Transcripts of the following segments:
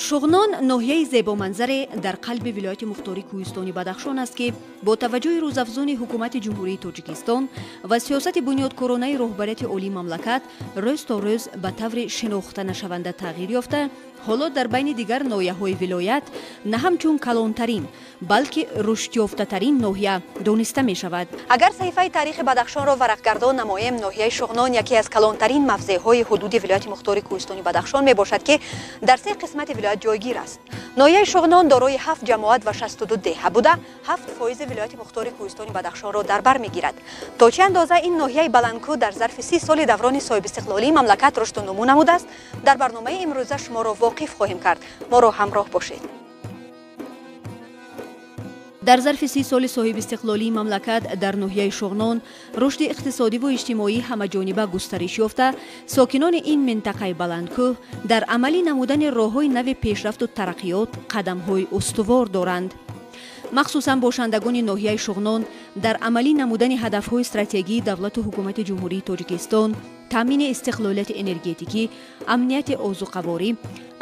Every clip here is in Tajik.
Шуғнон ноҳияи зебоманзаре дар қалби вилояти мухтори Кӯҳистони Бадахшон аст, ки бо таваҷҷӯҳи рӯзафзуни ҳукумати Ҷумҳурии Тоҷикистон ва сиёсати бунёдкоронаи роҳбарияти олии мамлакат рӯз то рӯз ба таври шинохтанашаванда тағйир ёфта, ҳоло дар байни дигар ноҳияҳои вилоят на ҳамчун калонтарин, балки рушдёфтатарин ноҳия дониста мешавад. Агар саҳифаи таърихи Бадахшонро варақгардон намоем, ноҳияи Шуғнон яке аз калонтарин мавзеъҳои ҳудуди вилояти мухтори Кӯҳистони Бадахшон мебошад, ки дар се қисмати вилоят ҷойгир аст. Ноҳияи Шуғнон дорои 7 ҷамоат ва 62 деҳа буда, 7% вилояти мухтори Кӯҳистони Бадахшонро дар бар мегирад. То чӣ андоза ин ноҳияи баландкӯҳ дар зарфи 30 соли даврони соҳибистиқлолии мамлакат рушду нумӯ намудааст, дар барномаи имрӯза шуморо воқиф хоҳем кард. Моро ҳамроҳ бошед. Дар зарфи 30 соли соҳибистиқлолии мамлакат дар ноҳияи Шуғнон рушди иқтисодиву иҷтимоӣ ҳамаҷониба густариш ёфта, сокинони ин минтақаи баландкӯҳ дар амалӣ намудани роҳҳои нави пешрафту тараққиёт қадамҳои устувор доранд. Махсусан бошандагони ноҳияи Шуғнон дар амалӣ намудани ҳадафҳои стратегии давлату ҳукумати Ҷумҳурии Тоҷикистон, таъмини истиқлолияти энергетикӣ, амнияти озуқаворӣ,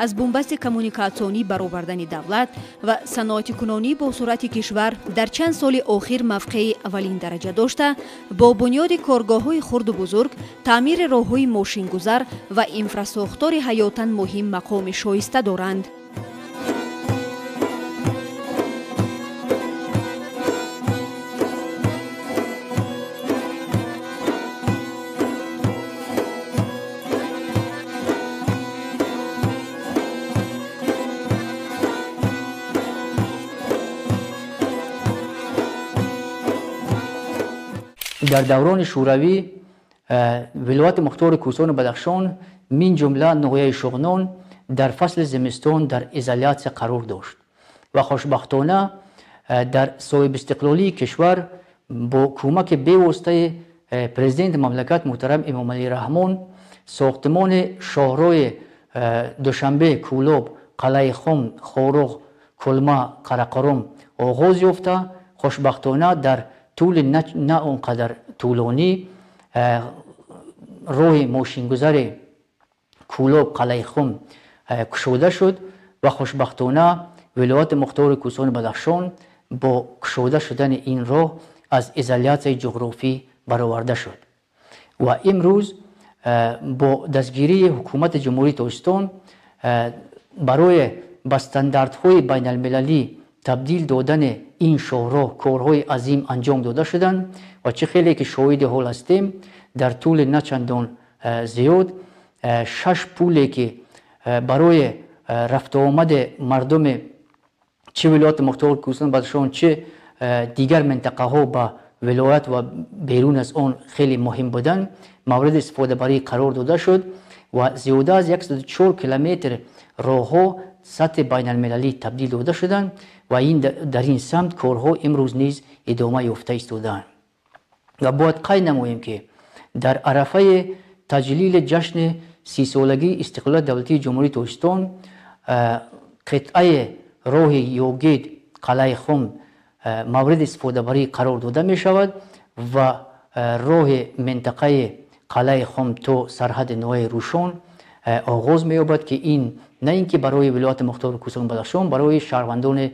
аз бунбасти коммуникатсионӣ баровардани давлат ва саноатикунонӣ бо суръати кишвар дар чанд соли охир мавқеи аввалин дараҷа дошта, бо бунёди коргоҳҳои хурду бузург, таъмири роҳҳои мошингузар ва инфрасохтори ҳаётан муҳим мақоми шоиста доранд. Дар даврони шӯравӣ вилояти мухтори Кӯҳистони Бадахшон, мин ҷумла ноҳияи Шуғнон, дар фасли зимистон дар изолятсия қарор дошт ва хушбахтона дар соҳибистиқлолии кишвар бо кӯмаки бевоситаи президенти мамлакат муҳтарам Эмомалӣ Раҳмон сохтмони шоҳрои Душанбе, Кӯлоб, Қалъаи Хум, Хоруғ, Кулма, Қарақорум оғоз ёфта, хушбахтона дар тӯли на он қадар тӯлонӣ роҳи мошингузари Кӯлоб, Қалъаи Хум кушода шуд ва хушбахтона вилояти мухтори Кӯҳистони Бадахшон бо кушода шудани ин роҳ аз изолятсияи ҷуғрофӣ бароварда шуд ва имрӯз бо дастгирии ҳукумати Ҷумҳурии Тоҷикистон барои ба стандартҳои байналмилалӣ табдил додани ин шоҳроҳ корҳои азим анҷом дода шуданд ва чӣ хеле ки шоҳиди ҳол ҳастем, дар тӯли на чандон зиёд 6 пуле ки барои рафтуомади мардуми чӣ вилояти мухтори Кӯҳистони Бадахшон, чӣ дигар минтақаҳо ба вилоят ва берун аз он хеле муҳим буданд, мавриди истифодабарӣ қарор дода шуд ва зиёда аз 104 километр роҳҳо сатҳи байналмилалӣ табдил дода шуданд ва дар ин самт корҳо имрӯз низ идома ёфта истодаанд. Ва бояд қайд намоем, ки дар арафаи таҷлили ҷашни 30-солагии истиқлолияти давлатии Ҷумҳурии Тоҷикистон қитъаи роҳи Ёгид, Қалъаи Хум мавриди истифодабарӣ қарор дода мешавад ва роҳи минтақаи Қалъаи Хум то сарҳади ноҳияи Рӯшон оғоз меёбад, ки ин на ин ки барои вилояти мухтори Кӯҳистони Бадахшон, барои шаҳрвандони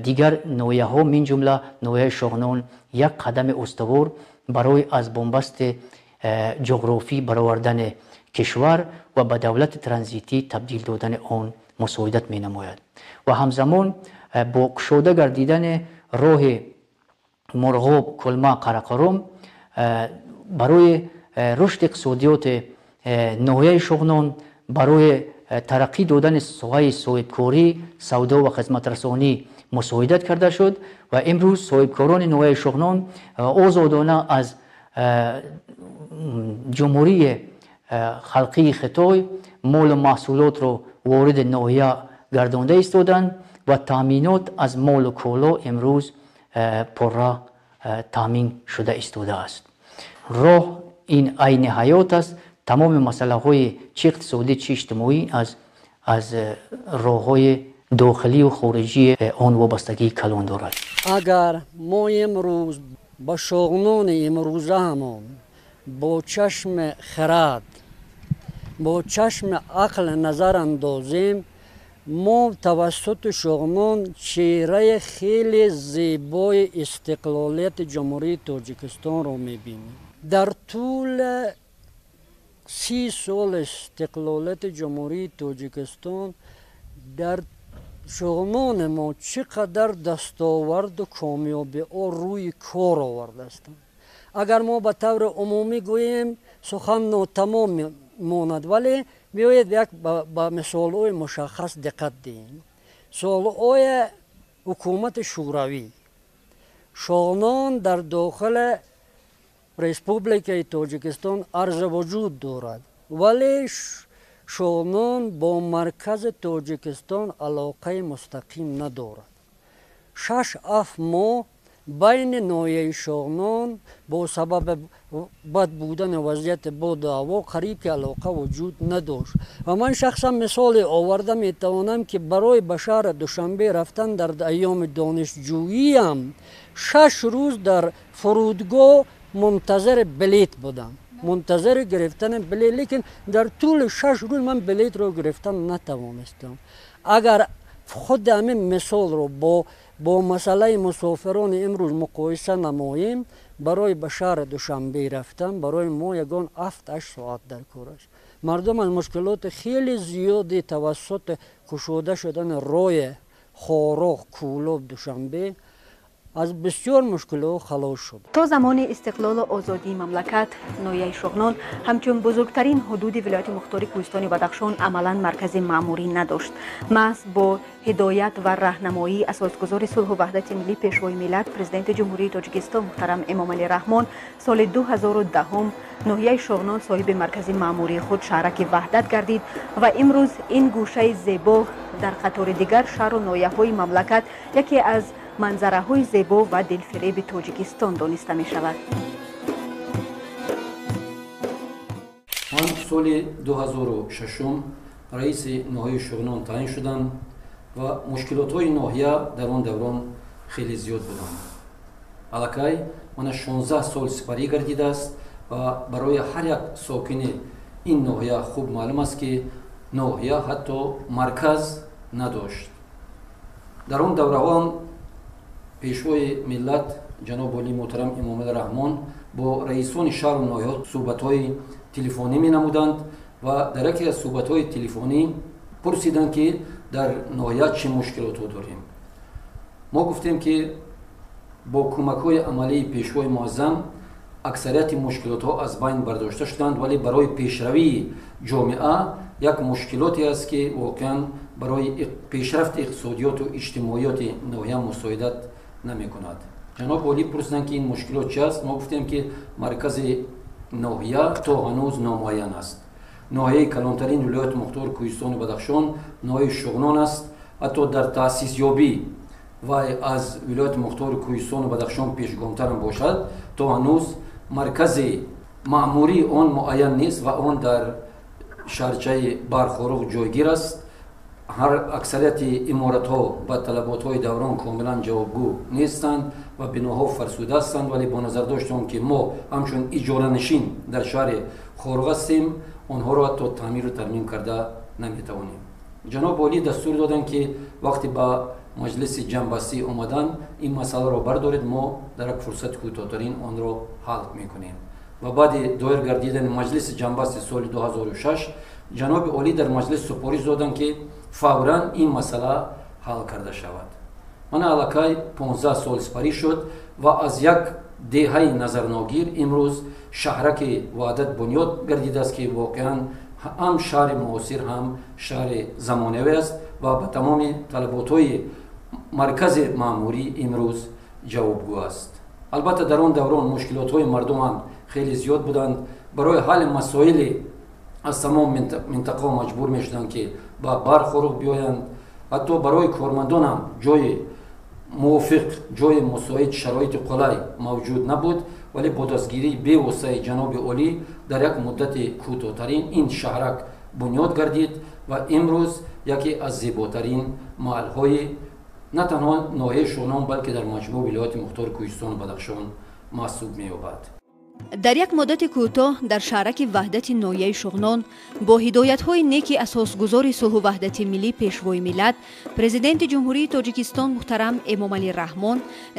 дигар ноҳияҳо, мин ҷумла ноҳияи Шуғнон, як қадами устувор барои аз бунбасти ҷуғрофӣ баровардани кишвар ва ба давлати транзитӣ табдил додани он мусоидат менамояд. Ва ҳамзамон бо кушода гардидани роҳи Мурғоб, Кулма, Қарақорум барои рушди иқтисодиёти ноҳияи Шуғнон, барои тараққӣ додани соҳаи соҳибкорӣ, савдо ва хизматрасонӣ мусоидат карда шуд ва имрӯз соҳибкорони ноҳияи Шуғнон озодона аз Ҷумҳурии Халқии Хитой молу маҳсулотро вориди ноҳия гардонда истоданд ва таъминот аз молу коло имрӯз пурра таъмин шуда истодааст. Роҳ ин айни ҳаёт аст. Тамоми масъалаҳои чӣ иқтисодӣ, чӣ иҷтимоӣ аз роҳҳои дохилию хориҷии он вобастагии калон дорад. Агар мо имрӯз ба Шуғнони имрӯзаамон бо чашми хирад, бо чашми ақл назар андозем, ما توسط شغنان چهره خیلی زیبای استقلالیت جمهوری تاجیکستان را میبینیم. در طول 30 سال استقلالیت جمهوری تاجیکستان در شغنان ما چقدر دستاورد و کامیابی ها روی کار آورده هستند. اگر ما به طور عمومی گوییم سخن ناتمام ماند، ولی بیایید یک به مثال‌های مشخص دقت دهیم. سال‌های حکومت شوروی، شغنان در داخل رسپوبلیک تاجیکستان عرض وجود دارد، ولی شغنان با مرکز تاجیکستان علاقه مستقیم ندارد. 6-7 ماه بین ناحیه شغنان با سبب بد بودن وضعیت باد و هوا قریب که علاقه وجود نداشت. و من شخصا مثال آورده می توانم که برای به شهر دوشنبه رفتن در ایام دانشجوییم 6 روز در فرودگاه منتظر بلیت بودم، منتظر گرفتن بلیت، لیکن در طول 6 روز من بلیت رو گرفتن نتوانستم. اگر خود همین مثال رو با مسئله مسافران امروز مقایسه نماییم، برای به شهر دوشنبه رفتن برای ما یگان 7-8 ساعت در کار است. مردم از مشکلات خیلی زیادی توسط کشوده شدن راه خاروغ کولاب دوشنبه از بسیار مشکلات خلاص شد. تا زمان استقلال و آزادی مملکت، ناحیه شغنان همچون بزرگترین حدود ولایت مختار کوهستان بدخشان عملا مرکز مأموری نداشت. محض با هدایت و راهنمایی اساسگذار صلح و وحدت ملی پیشوای ملت پرزیدنت جمهوری تاجیکستان محترم امامعلی رحمان سال 2010 ناحیه شغنان صاحب مرکز مأموری خود شهرک وحدت گردید و امروز این گوشه زیبا در قطار دیگر شهر و ناحیه‌های مملکت یکی از منظره‌های زیبا و دلفریب تاجیکستان دانسته می‌شود. من سال 2006 رئیس ناحیه شغنان تعیین شدم و مشکلات‌های ناحیه در آن دوران خیلی زیاد بودند. الکی من 16 سال سپری گردیده است و برای هر یک ساکن این ناحیه خوب معلوم است که ناحیه حتی مرکز نداشت. در آن دوران پیشوای ملت جناب عالی محترم امامعلی رحمان با رئیسان شهر و ناحیه‌ها صحبت‌های تلفنی می‌نمودند و در یکی از صحبت‌های تلفنی پرسیدند که در ناحیه چه مشکلات داریم. ما گفتیم که با کمک‌های عملی پیشوای معظم اکثریت مشکلات‌ها از بین برداشته شدند، ولی برای پیشروی جامعه یک مشکلاتی است که واقعا برای پیشرفت اقتصادیات و اجتماعیات ناحیه مساعدت نمی کند. جناب عالی پرسیدند که این مشکلات چی است؟ ما گفتیم که مرکز ناحیه تا هنوز نامعین است. ناحیه کلانترین ولایت مختار کوهستان بدخشان ناحیه شغنان است. حتی در تأسیس یابی و از ولایت مختار کوهستان بدخشان پیشگامتر باشد، تا هنوز مرکز مأموری آن معین نیست و آن در شهرچه برخوروغ جایگیر است. هر اکثریت امارت ها و طلبات های دوران کاملا جوابگو نیستند و بناها فرسوده هستند، ولی با نظر داشتم که ما همچون اجاره نشین در شهر خارق هستیم، آنها را حتی تعمیر و ترمیم کرده نمیتوانیم. جناب عالی دستور دادند که وقتی به مجلس جنبستی آمدن این مسئله را بردارید، ما در یک فرصت کوتاه‌ترین آن را حل میکنیم. و بعد دایر گردیدن مجلس جنبستی سال 2006 جناب عالی در مجلس سپارش دادند که فوراً این مسئله حل کرده شود. من علاقه 15 سال سپری شد و از یک دهه نظرناگیر امروز شهرک وحدت بنیاد گردیده است که واقعا هم شهر معاصر هم شهر زمانوی است و به تمام طلبات‌های مرکز مأموری امروز جوابگو است. البته در آن دوران مشکلات‌های مردم هم خیلی زیاد بودند. برای حل مسائل از تمام منطقه مجبور میشدند که با برخورد بیایند. حتی برای کارمندان هم جای موافق، جای مساعد، شرایط قلای موجود نبود، ولی با دستگیری بی‌واسطه جناب عالی در یک مدت کوتاه‌ترین این شهرک بنیاد گردید و امروز یکی از زیباترین محل‌های نه تنها ناحیه شغنان بلکه در مجموع ولایت مختار کوهستان بدخشان محسوب می‌یابد. Дар як муддати кӯтоҳ дар шаҳраки Ваҳдати ноҳияи Шуғнон бо ҳидоятҳои неки асосгузори сулҳу ваҳдати миллӣ, Пешвои миллат, Президенти Ҷумҳурии Тоҷикистон муҳтарам Эмомалӣ Раҳмон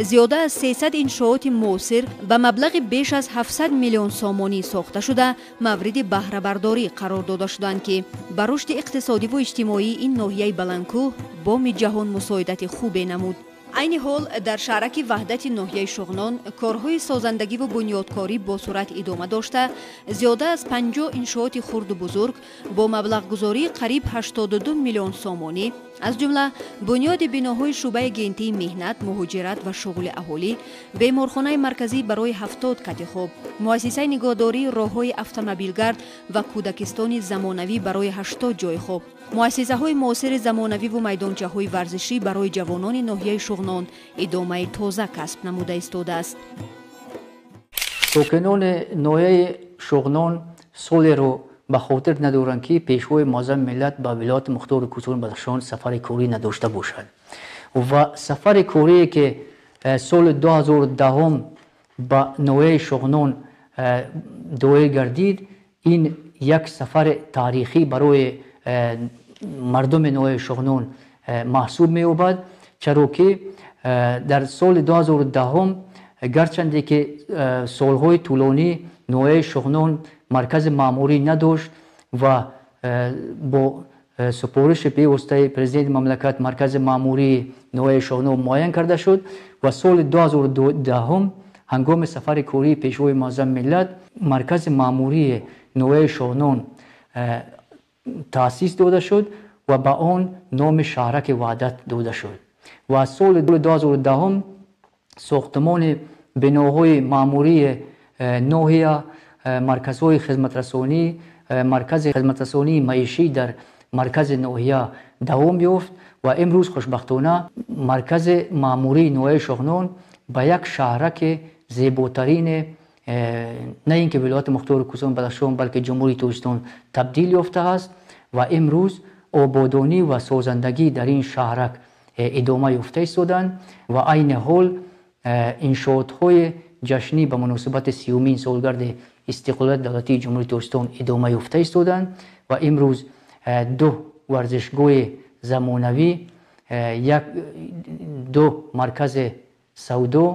зиёда аз 300 иншооти муосир ба маблағи беш аз 700 миллион сомонӣ сохта шуда мавриди баҳрабардорӣ қарор дода шуданд, ки ба рушди иқтисодиву иҷтимоии ин ноҳияи баландкӯҳ боми ҷаҳон мусоидати хубе намуд. Айни ҳол дар шаҳраки Ваҳдати ноҳияи Шуғнон корҳои созандагиву бунёдкорӣ бо суръат идома дошта, зиёда аз 50 иншооти хурду бузург бо маблағгузории қариб 82 миллион сомонӣ, аз ҷумла бунёди биноҳои шӯъбаи агентии меҳнат, муҳоҷират ва шуғли аҳолӣ, беморхонаи марказӣ барои 70 кати хоб, муассисаи нигоҳдории роҳҳои автомобилгард ва кӯдакистони замонавӣ барои 80 ҷойи хоб, муассисаҳои муосири замонавиву майдончаҳои варзишӣ барои ҷавонони ноҳияи Шуғнон идомаи тоза касб намуда истодааст. Сокинони ноҳияи Шуғнон солеро ба хотир надоранд, ки Пешвои муаззами миллат ба вилояти мухтори Кӯҳистони Бадахшон сафари корӣ надошта бошад ва сафари корие, ки соли 2010 ба ноҳияи Шуғнон доир гардид, ин як сафари таърихӣ барои мардуми ноҳияи Шуғнон маҳсуб меёбад, чаро ки дар соли 2010, гарчанде ки солҳои тӯлонӣ ноҳияи Шуғнон маркази маъмурӣ надошт ва бо супориши бевоситаи президенти мамлакат маркази маъмурии ноҳияи Шуғнон муайян карда шуд ва соли 2010 ҳангоми сафари кории Пешвои муаззами миллат маркази маъмурии ноҳияи Шуғнон таъсис дода шуд ва ба он номи шаҳраки Ваҳдат дода шуд ва аз соли 2010 сохтмони биноҳои маъмурии ноҳия, марказҳои хизматрасонӣ, маркази хизматрасонии маишӣ дар маркази ноҳия давом ёфт ва имрӯз хушбахтона маркази маъмурии ноҳияи Шуғнон ба як шаҳраки зеботарине на ин ки вилояти мухтори Кӯҳистони Бадахшон, балки Ҷумҳурии Тоҷикистон табдил ёфтааст ва имрӯз ободонӣ ва созандагӣ дар ин шаҳрак идома ёфта истоданд ва айни ҳол иншоотҳои ҷашнӣ ба муносибати 30-умин солгарди истиқлолияти давлатии Ҷумҳурии Тоҷикистон идома ёфта истоданд ва имрӯз ду варзишгоҳи замонавӣ, ду маркази савдо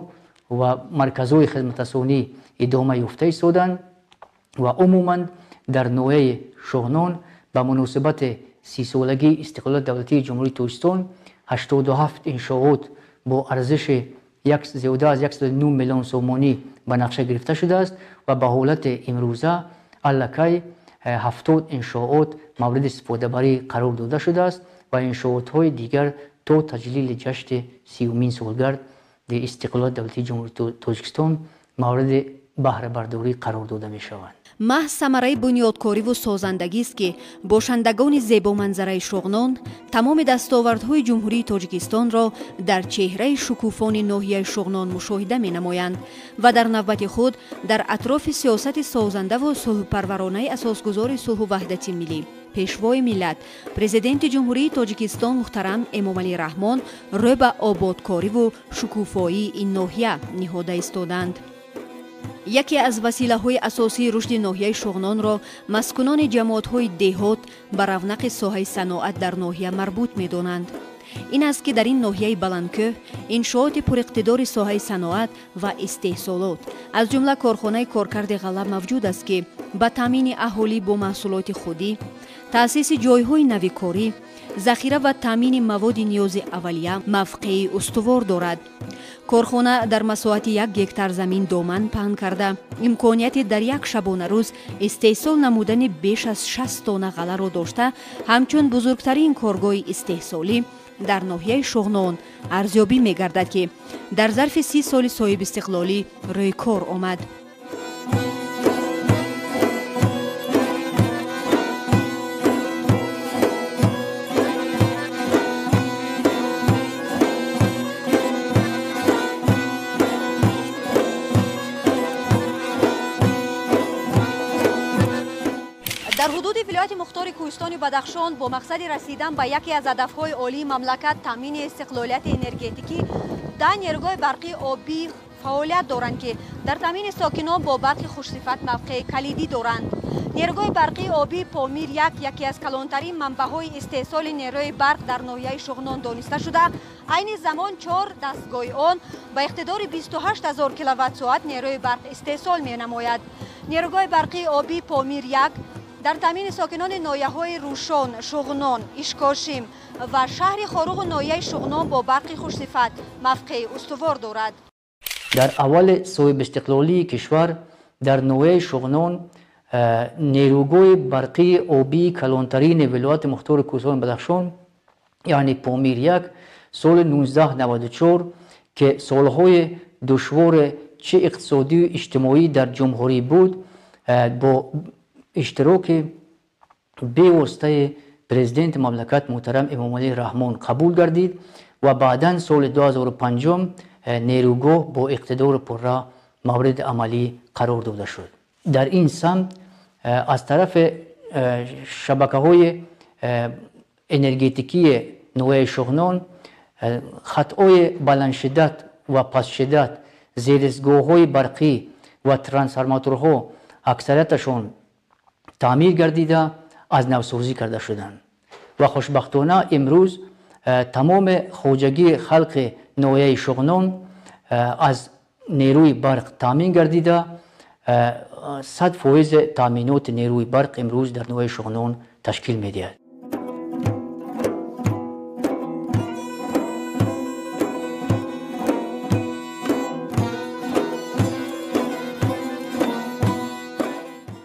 ва марказҳои хизматрасонӣ идома ёфта истоданд ва умуман дар ноҳияи Шуғнон ба муносибати 30-солагии истиқлолияти давлатии Ҷумҳурии Тоҷикистон 87 иншоот бо арзиши зиёда аз 109 миллион сомонӣ ба нақша гирифта шудааст ва ба ҳолати имрӯза аллакай 70 иншоот мавриди истифодабарӣ қарор дода шудааст ва иншоотҳои дигар то таҷлили ҷашни 30-умин солгарди истиқлолияти давлатии Ҷумҳурии Тоҷикистон мавриди баҳрабардорӣ қарор дода мешаванд. Маҳз самараи бунёдкориву созандагист, ки бошандагони зебоманзараи Шуғнон тамоми дастовардҳои Ҷумҳурии Тоҷикистонро дар чеҳраи шукуфони ноҳияи Шуғнон мушоҳида менамоянд ва дар навбати худ дар атрофи сиёсати созандаву сулҳпарваронаи асосгузори сулҳу ваҳдати миллӣ, Пешвои миллат, Президенти Ҷумҳурии Тоҷикистон муҳтарам Эмомалӣ Раҳмон рӯ ба ободкориву шукуфоии ин ноҳия ниҳода истоданд. Яке аз василаҳои асосии рушди ноҳияи Шуғнонро маскунони ҷамоатҳои деҳот ба равнақи соҳаи саноат дар ноҳия марбут медонанд. Ин аст, ки дар ин ноҳияи баландкӯҳ иншооти пуриқтидори соҳаи саноат ва истеҳсолот, аз ҷумла корхонаи коркарди ғалла мавҷуд аст, ки ба таъмини аҳолӣ бо маҳсулоти худӣ, таъсиси ҷойҳои нави корӣ, захира ва таъмини маводи ниёзи аввалия мавқеи устувор дорад. Корхона дар масоҳати 1 гектар замин доман паҳн карда, имконияти дар як шабонарӯз истеҳсол намудани беш аз 60 тонна ғалларо дошта, ҳамчун бузургтарин коргоҳи истеҳсолӣ дар ноҳияи Шуғнон арзёбӣ мегардад, ки дар зарфи 30 соли соҳибистиқлолӣ рӯи кор омад. Дар ҳудуди вилояти мухтори Кӯҳистони Бадахшон бо мақсади расидан ба яке аз ҳадафҳои олии мамлакат, таъмини истиқлолияти энергетикӣ, 10 нерӯгоҳи барқии обии Фаъолият доранд, ки дар таъмини сокинон бо барқи хушсифат мавқеи калидӣ доранд. Нерӯгоҳи барқии обии Помир 1 яке аз калонтарин манбаъҳои истеҳсоли нерӯи барқ дар ноҳияи Шуғнон дониста шуда, айни замон 4 дастгоҳи он ба иқтидори 28 ҳазор киловатт-соат нерӯи барқ истеҳсол менамояд. Нерӯгоҳи барқии обии Помир 1 дар таъмини сокинони ноҳияҳои Рӯшон, Шуғнон, Ишкошим ва шаҳри Хоруғу ноҳияи Шуғнон бо барқи хушсифат мавқеи устувор дорад. Дар аввали соҳибистиқлолии кишвар дар ноҳияи Шуғнон нерӯгоҳи барқии обии калонтарини вилояти мухтори Кӯҳистони Бадахшон, яъне Помир 1, соли 1994, ки солҳои душвори чи иқтисодию иҷтимоӣ дар ҷумҳурӣ буд, бо иштироки бевоситаи президенти мамлакат муҳтарам Эмомалӣ Раҳмон қабул гардид ва баъдан соли 2005 нерӯгоҳ бо иқтидори пурра мавриди амалӣ қарор дода шуд. Дар ин самт аз тарафи шабакаҳои энергетикии ноҳияи Шуғнон хатҳои баландшиддат ва пастшиддат, зеристгоҳҳои барқӣ ва трансформаторҳо аксарияташон таъмир гардида, аз навсозӣ карда шуданд ва хушбахтона имрӯз тамоми хоҷагии халқи ноҳияи Шуғнон аз нерӯи барқ таъмин гардида, 100% таъминоти нерӯи барқ имрӯз дар ноҳияи Шуғнон ташкил медиҳад.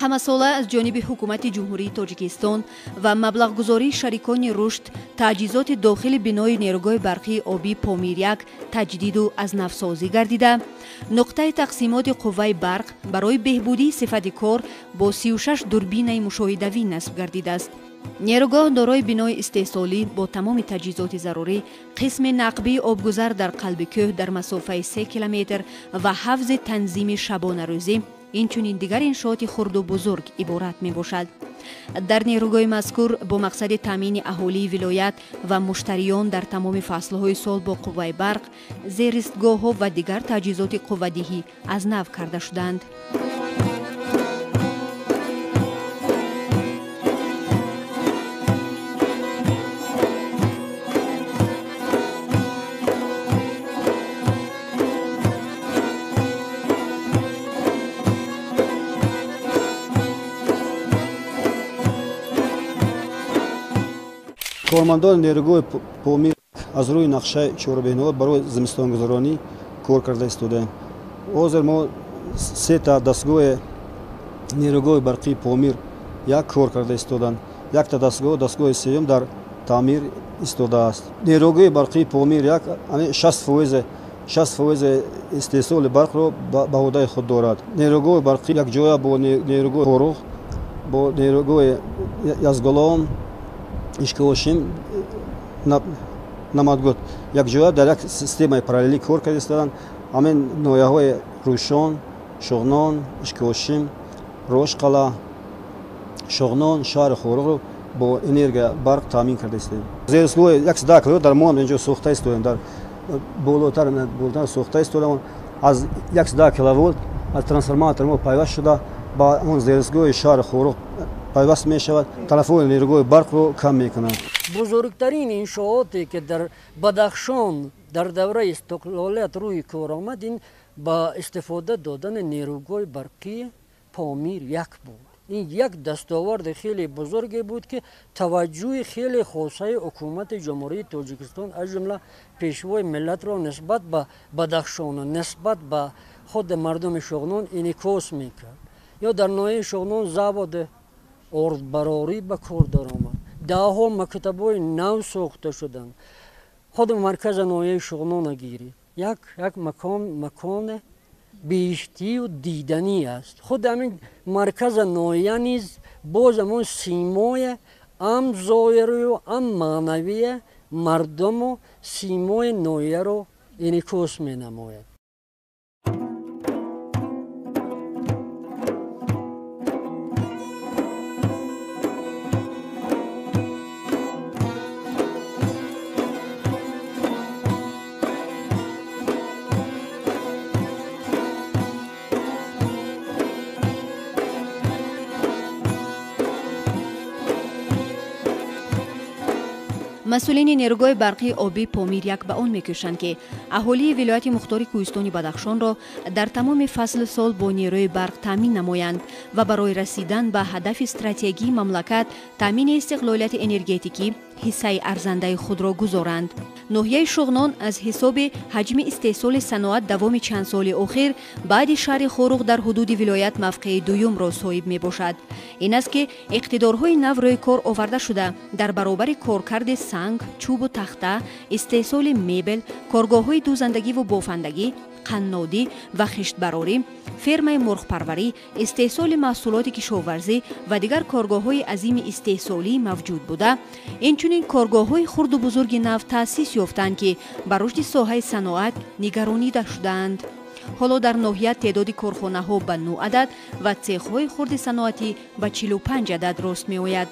Ҳамасола аз ҷониби ҳукумати Ҷумҳурии Тоҷикистон ва маблағгузории шарикони рушд таҷҳизоти дохили бинои нерӯгоҳи барқии обии Помир 1 таҷдиду аз навсозӣ гардида, нуқтаи тақсимоти қувваи барқ барои беҳбудии сифати кор бо 36 дурбинаи мушоҳидавӣ насб гардидааст. Нерӯгоҳ дорои бинои истеҳсолӣ бо тамоми таҷҳизоти зарурӣ, қисми нақбии обгузар дар қалби кӯҳ дар масофаи 3 километр ва ҳавзи танзими шабонарӯзӣ, инчунин дигар иншооти хурду бузург иборат мебошад. Дар нерӯгоҳи мазкур бо мақсади таъмини аҳолии вилоят ва муштариён дар тамоми фаслҳои сол бо қувваи барқ, зеристгоҳҳо ва дигар таҷҳизоти қуввадиҳӣ аз нав карда шуданд. Кормандони нерӯгоҳи Помир аз рӯи нақшаи чорабиниҳо барои зимистонгузаронӣ кор карда истодаем. Ҳозир мо сета дастгоҳи нерӯгоҳи барқии Помир 1 кор карда истоданд. Якта дастгоҳ, дастгоҳи сеюм дар таъмир истодааст. Нерӯгоҳи барқии Помир 1 60% истеҳсоли барқро ба ӯҳдаи худ дорад. Нерӯгоҳи барқӣ якҷоя бо нерӯгоҳи Хоруғ, бо нерӯгоҳи Язголом, Ишкошим, Намадгуд якҷоя дар як системаи параллелӣ кор карда истоданд. Ҳамин ноҳияҳои Рӯшон, Шуғнон, Ишкошим, Рошқала, Шуғнон, шаҳри Хоруғро бо энергия барқ таъмин карда истодаем. Зеристгоҳи 110 киловатт дар мо инҷо сохта истодаем, дар болотар сохта истодаем. Аз 110 киловолт аз трансформатор мо пайваст шуда ба он зеристгоҳи шаҳри Хоруғ пайваст мешавад, талафоти нерӯгоҳи барқро кам мекунад. Бузургтарин иншооте ки дар Бадахшон дар давраи истиқлолият рӯи кор омад, ин ба истифода додани нерӯгоҳи барқии Помир 1 буд. Ин як дастоварди хеле бузурге буд, ки таваҷҷӯҳи хеле хосаи ҳукумати Ҷумҳурии Тоҷикистон аз ҷумла пешвои миллатро нисбат ба Бадахшону нисбат ба худи мардуми Шуғнон инъикос мекард. Ё дар ноҳияи Шуғнон заводи ордбарорӣ ба кор даромад, даҳҳо мактабҳои нав сохта шуданд. Худи маркази ноҳияи Шуғнона гиред, як макони биҳиштию диданӣ аст. Худи ҳамин маркази ноҳия низ боз ҳамон симои ҳам зоҳирию ҳам маънавии мардуму симои ноҳияро инъикос менамояд. Масъулини нерӯгоҳи барқии обии Помир 1 ба он мекӯшанд, ки аҳолии вилояти мухтори кӯҳистони Бадахшонро дар тамоми фасли сол бо нерӯи барқ таъмин намоянд ва барои расидан ба ҳадафи стратегии мамлакат таъмини истиқлолияти энергетикӣ ҳиссаи арзандаи худро гузоранд. Ноҳияи Шуғнон аз ҳисоби ҳаҷми истеҳсоли саноат давоми чанд соли охир баъди шаҳри Хоруғ дар ҳудуди вилоят мавқеи дуюмро соҳиб мебошад. Ин аст, ки иқтидорҳои нав рӯи кор оварда шуда, дар баробари коркарди санг, чӯбу тахта, истеҳсоли мебел, коргоҳҳои дӯзандагиву бофандагӣ, қаннодӣ ва хиштбарорӣ, фермаи мурғпарварӣ, истеҳсоли маҳсулоти кишоварзӣ ва дигар коргоҳҳои азими истеҳсолӣ мавҷуд буда, инчунин коргоҳҳои хурду бузурги нав таъсис ёфтанд, ки ба рушди соҳаи саноат нигаронида шудаанд. Ҳоло дар ноҳия теъдоди корхонаҳо ба 9 адад ва цехҳои хурди саноатӣ ба 45 адад рост меояд.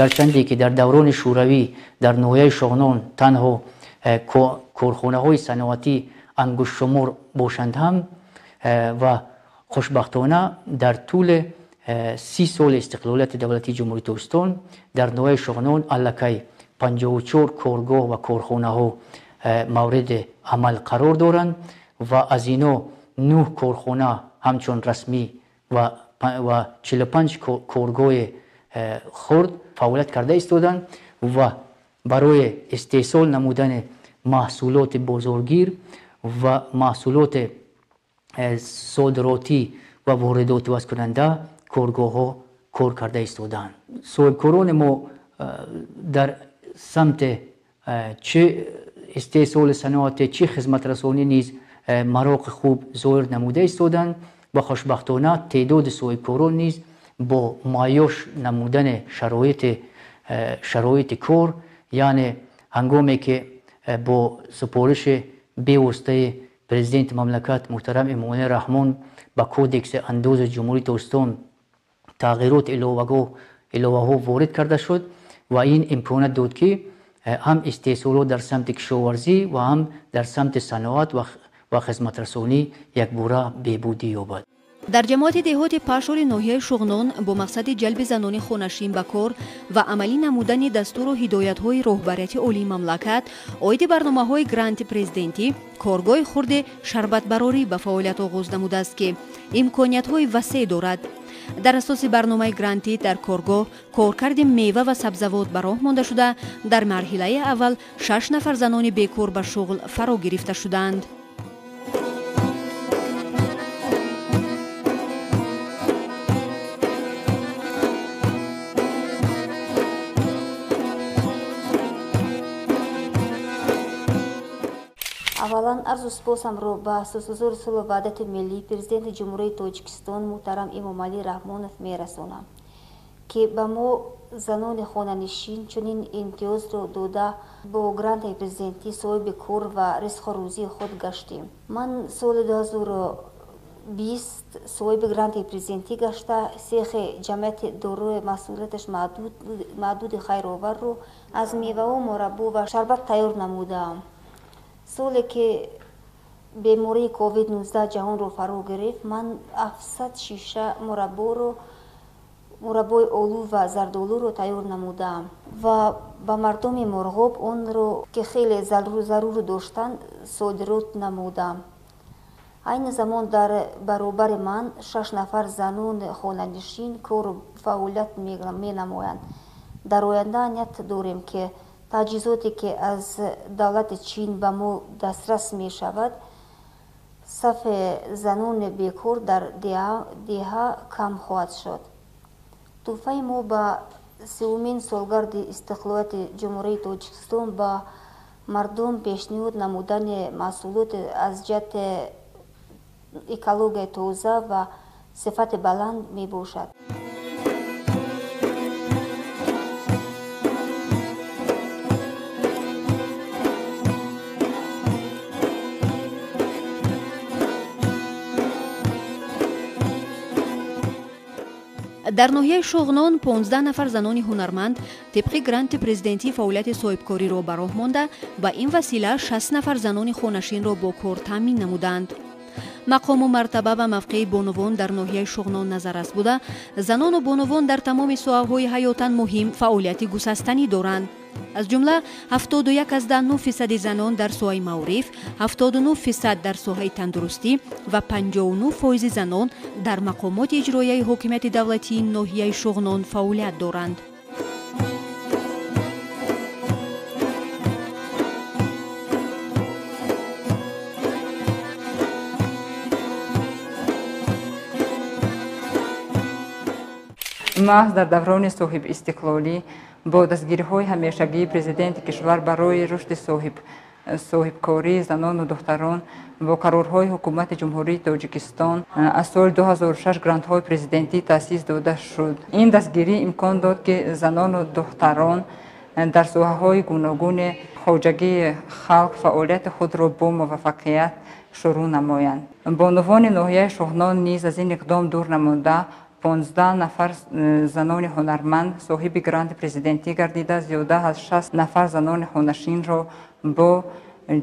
Гарчанде ки дар даврони шӯравӣ дар ноҳияи Шуғнон танҳо корхонаҳои саноатӣ ангуштшумор бошанд ҳам ва хушбахтона дар тӯли 30 соли истиқлолияти давлатии Ҷумҳурии Тоҷикистон дар ноҳияи Шуғнон аллакай 54 коргоҳ ва корхонаҳо мавриди амал қарор доранд ва аз ино 9 корхона ҳамчун расмӣ ва 45 коргоҳи хурд фаъолият карда истоданд ва барои истеҳсол намудани маҳсулоти бозоргир ва маҳсулоти содиротӣ ва воридотивазкунанда коргоҳҳо кор карда истодаанд. Соҳибкорони мо дар самти чӣ истеҳсоли саноатӣ, чӣ хизматрасонӣ низ мароқи хуб зоҳир намуда истоданд ва хушбахтона теъдоди соҳибкорон низ бо муайёш намудани шароити кор, яъне ҳангоме ки бо супориши бевоситаи президенти мамлакат муҳтарам Эмомалӣ Раҳмон ба кодекси андози Ҷумҳурии Тоҷикистон тағйирот иловаҳо ворид карда шуд ва ин имконият дод, ки ҳам истеҳсолот дар самти кишоварзӣ ва ҳам дар самти саноат ва хизматрасонӣ якбора беҳбудӣ ёбад. Дар ҷамоати деҳоти Пашори ноҳияи Шуғнон бо мақсади ҷалби занони хонашин ба кор ва амалӣ намудани дастуру ҳидоятҳои роҳбарияти олии мамлакат оиди барномаҳои гранти президентӣ коргоҳи хурди шарбатбарорӣ ба фаъолият оғоз намудааст, ки имкониятҳои васеъ дорад. Дар асоси барномаи грантӣ дар коргоҳ коркарди мева ва сабзавот ба роҳ монда шуда, дар марҳилаи аввал 6 нафар занони бекор ба шуғл фаро гирифта шудаанд. Аввалан арзу сипосамро ба Асосгузори сулҳу ваҳдати миллӣ, Президенти Ҷумҳурии Тоҷикистон муҳтарам Эмомалӣ Раҳмонов мерасонам, ки ба мо занони хонанишин чунин имтиёзро дода бо грантаи президентӣ соҳиби кор ва ризқу рӯзии худ гаштем. Ман соли 2020 соҳиби грантаи президентӣ гашта, сехи ҷамъияти дорои масъулияташ маҳдуди хайроварро аз меваҳо мураббо ва шарбат тайёр намудаам. Соле ки бемории COVID-19 ҷаҳонро фаро гирифт, ман 700 шиша мураббои олу ва зардолуро тайёр намудаам ва ба мардуми Мурғоб онро, ки хеле зарур доштанд, содирот намудам. Айни замон дар баробари ман 6 нафар занони хонанишин кору фаъолият менамоянд. Дар оянда ният дорем, ки таҷҳизоте, ки аз давлати Чин ба мо дастрас мешавад, Сафи занони бекор дар деҳа кам хоҳад шуд. Тӯҳфаи мо ба сеюмин солгарди истиқлолияти Ҷумҳурии Тоҷикистон ба мардум пешниҳод намудани маҳсулоти аз ҷиҳати экологияи тоза ва сифати баланд мебошад. Дар ноҳияи Шоғнон 15 нафар занони ҳунарманд тибқи гранти президентӣ фаъолияти соҳибкориро ба роҳ монда, ба ин васила 60 нафар занони хонашинро бо кор таъмин намуданд. Мақому мартаба ва мавқеи бонувон дар ноҳияи Шоғнон назаррас буда, занону бонувон дар тамоми соҳаҳои ҳаётан муҳим фаъолияти гусастанӣ доранд. Аз ҷумла 71,9% занон дар соҳаи маориф, 79% дар соҳаи тандурустӣ ва 59% занон дар мақомоти иҷроияи ҳокимияти давлатии ноҳияи Шоғнон фаъолият доранд. Маҳз дар даврони соҳибистиқлолӣ бо дастгириҳои ҳамешагии президенти кишвар барои рушди соҳибкории занону духтарон бо қарорҳои ҳукумати Ҷумҳурии Тоҷикистон аз соли 2006 грантҳои президентӣ таъсис дода шуд. Ин дастгирӣ имкон дод, ки занону духтарон дар соҳаҳои гуногуни хоҷагии халқ фаъолияти худро бо муваффақият шурӯъ намоянд. Бонувони ноҳияи Шоғнон низ аз ин иқдом дур намонда, 15 нафар занони ҳунарманд соҳиби гранти президентӣ гардида, зиёда аз 60 нафар занони хонашинро бо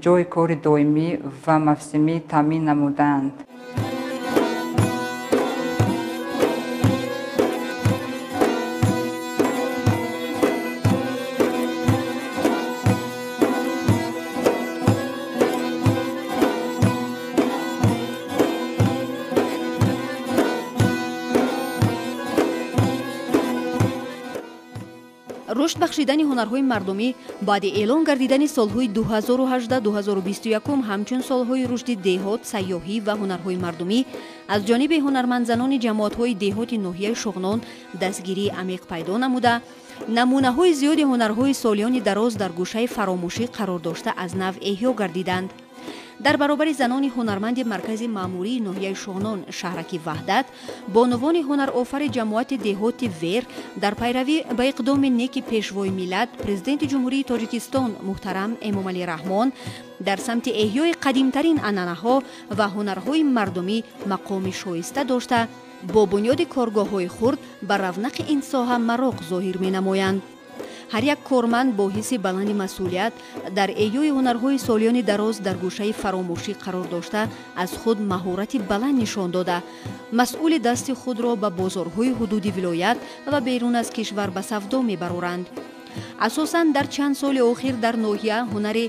ҷойи кори доимӣ ва мавсимӣ таъмин намуданд. Рушд бахшидани ҳунарҳои мардумӣ баъди эълон гардидани солҳои 2018-2021 ҳамчун солҳои рушди деҳот, сайёҳӣ ва ҳунарҳои мардумӣ аз ҷониби ҳунармандзанони ҷамоатҳои деҳоти ноҳияи Шоғнон дастгирии амиқ пайдо намуда, намунаҳои зиёди ҳунарҳои солиёни дароз дар гӯшаи фаромӯшӣ қарор дошта аз нав эҳё гардиданд. Дар баробари занони ҳунарманди маркази маъмурии ноҳияи Шоғнон шаҳраки Ваҳдат, бонувони ҳунарофари ҷамоати деҳоти Вер дар пайравӣ ба иқдоми неки пешвои миллат, президенти Ҷумҳурии Тоҷикистон муҳтарам Эмомалӣ Раҳмон дар самти эҳёи қадимтарин анъанаҳо ва ҳунарҳои мардумӣ мақоми шоиста дошта, бо бунёди коргоҳҳои хурд ба равнақи ин соҳа мароқ зоҳир менамоянд. Ҳар як корманд бо ҳисси баланди масъулият дар эҳёи ҳунарҳои солиёни дароз дар гӯшаи фаромӯшӣ қарор дошта, аз худ маҳорати баланд нишон дода, масъули дасти худро ба бозорҳои ҳудуди вилоят ва берун аз кишвар ба савдо мебароранд. Асосан дар чанд соли охир дар ноҳия ҳунари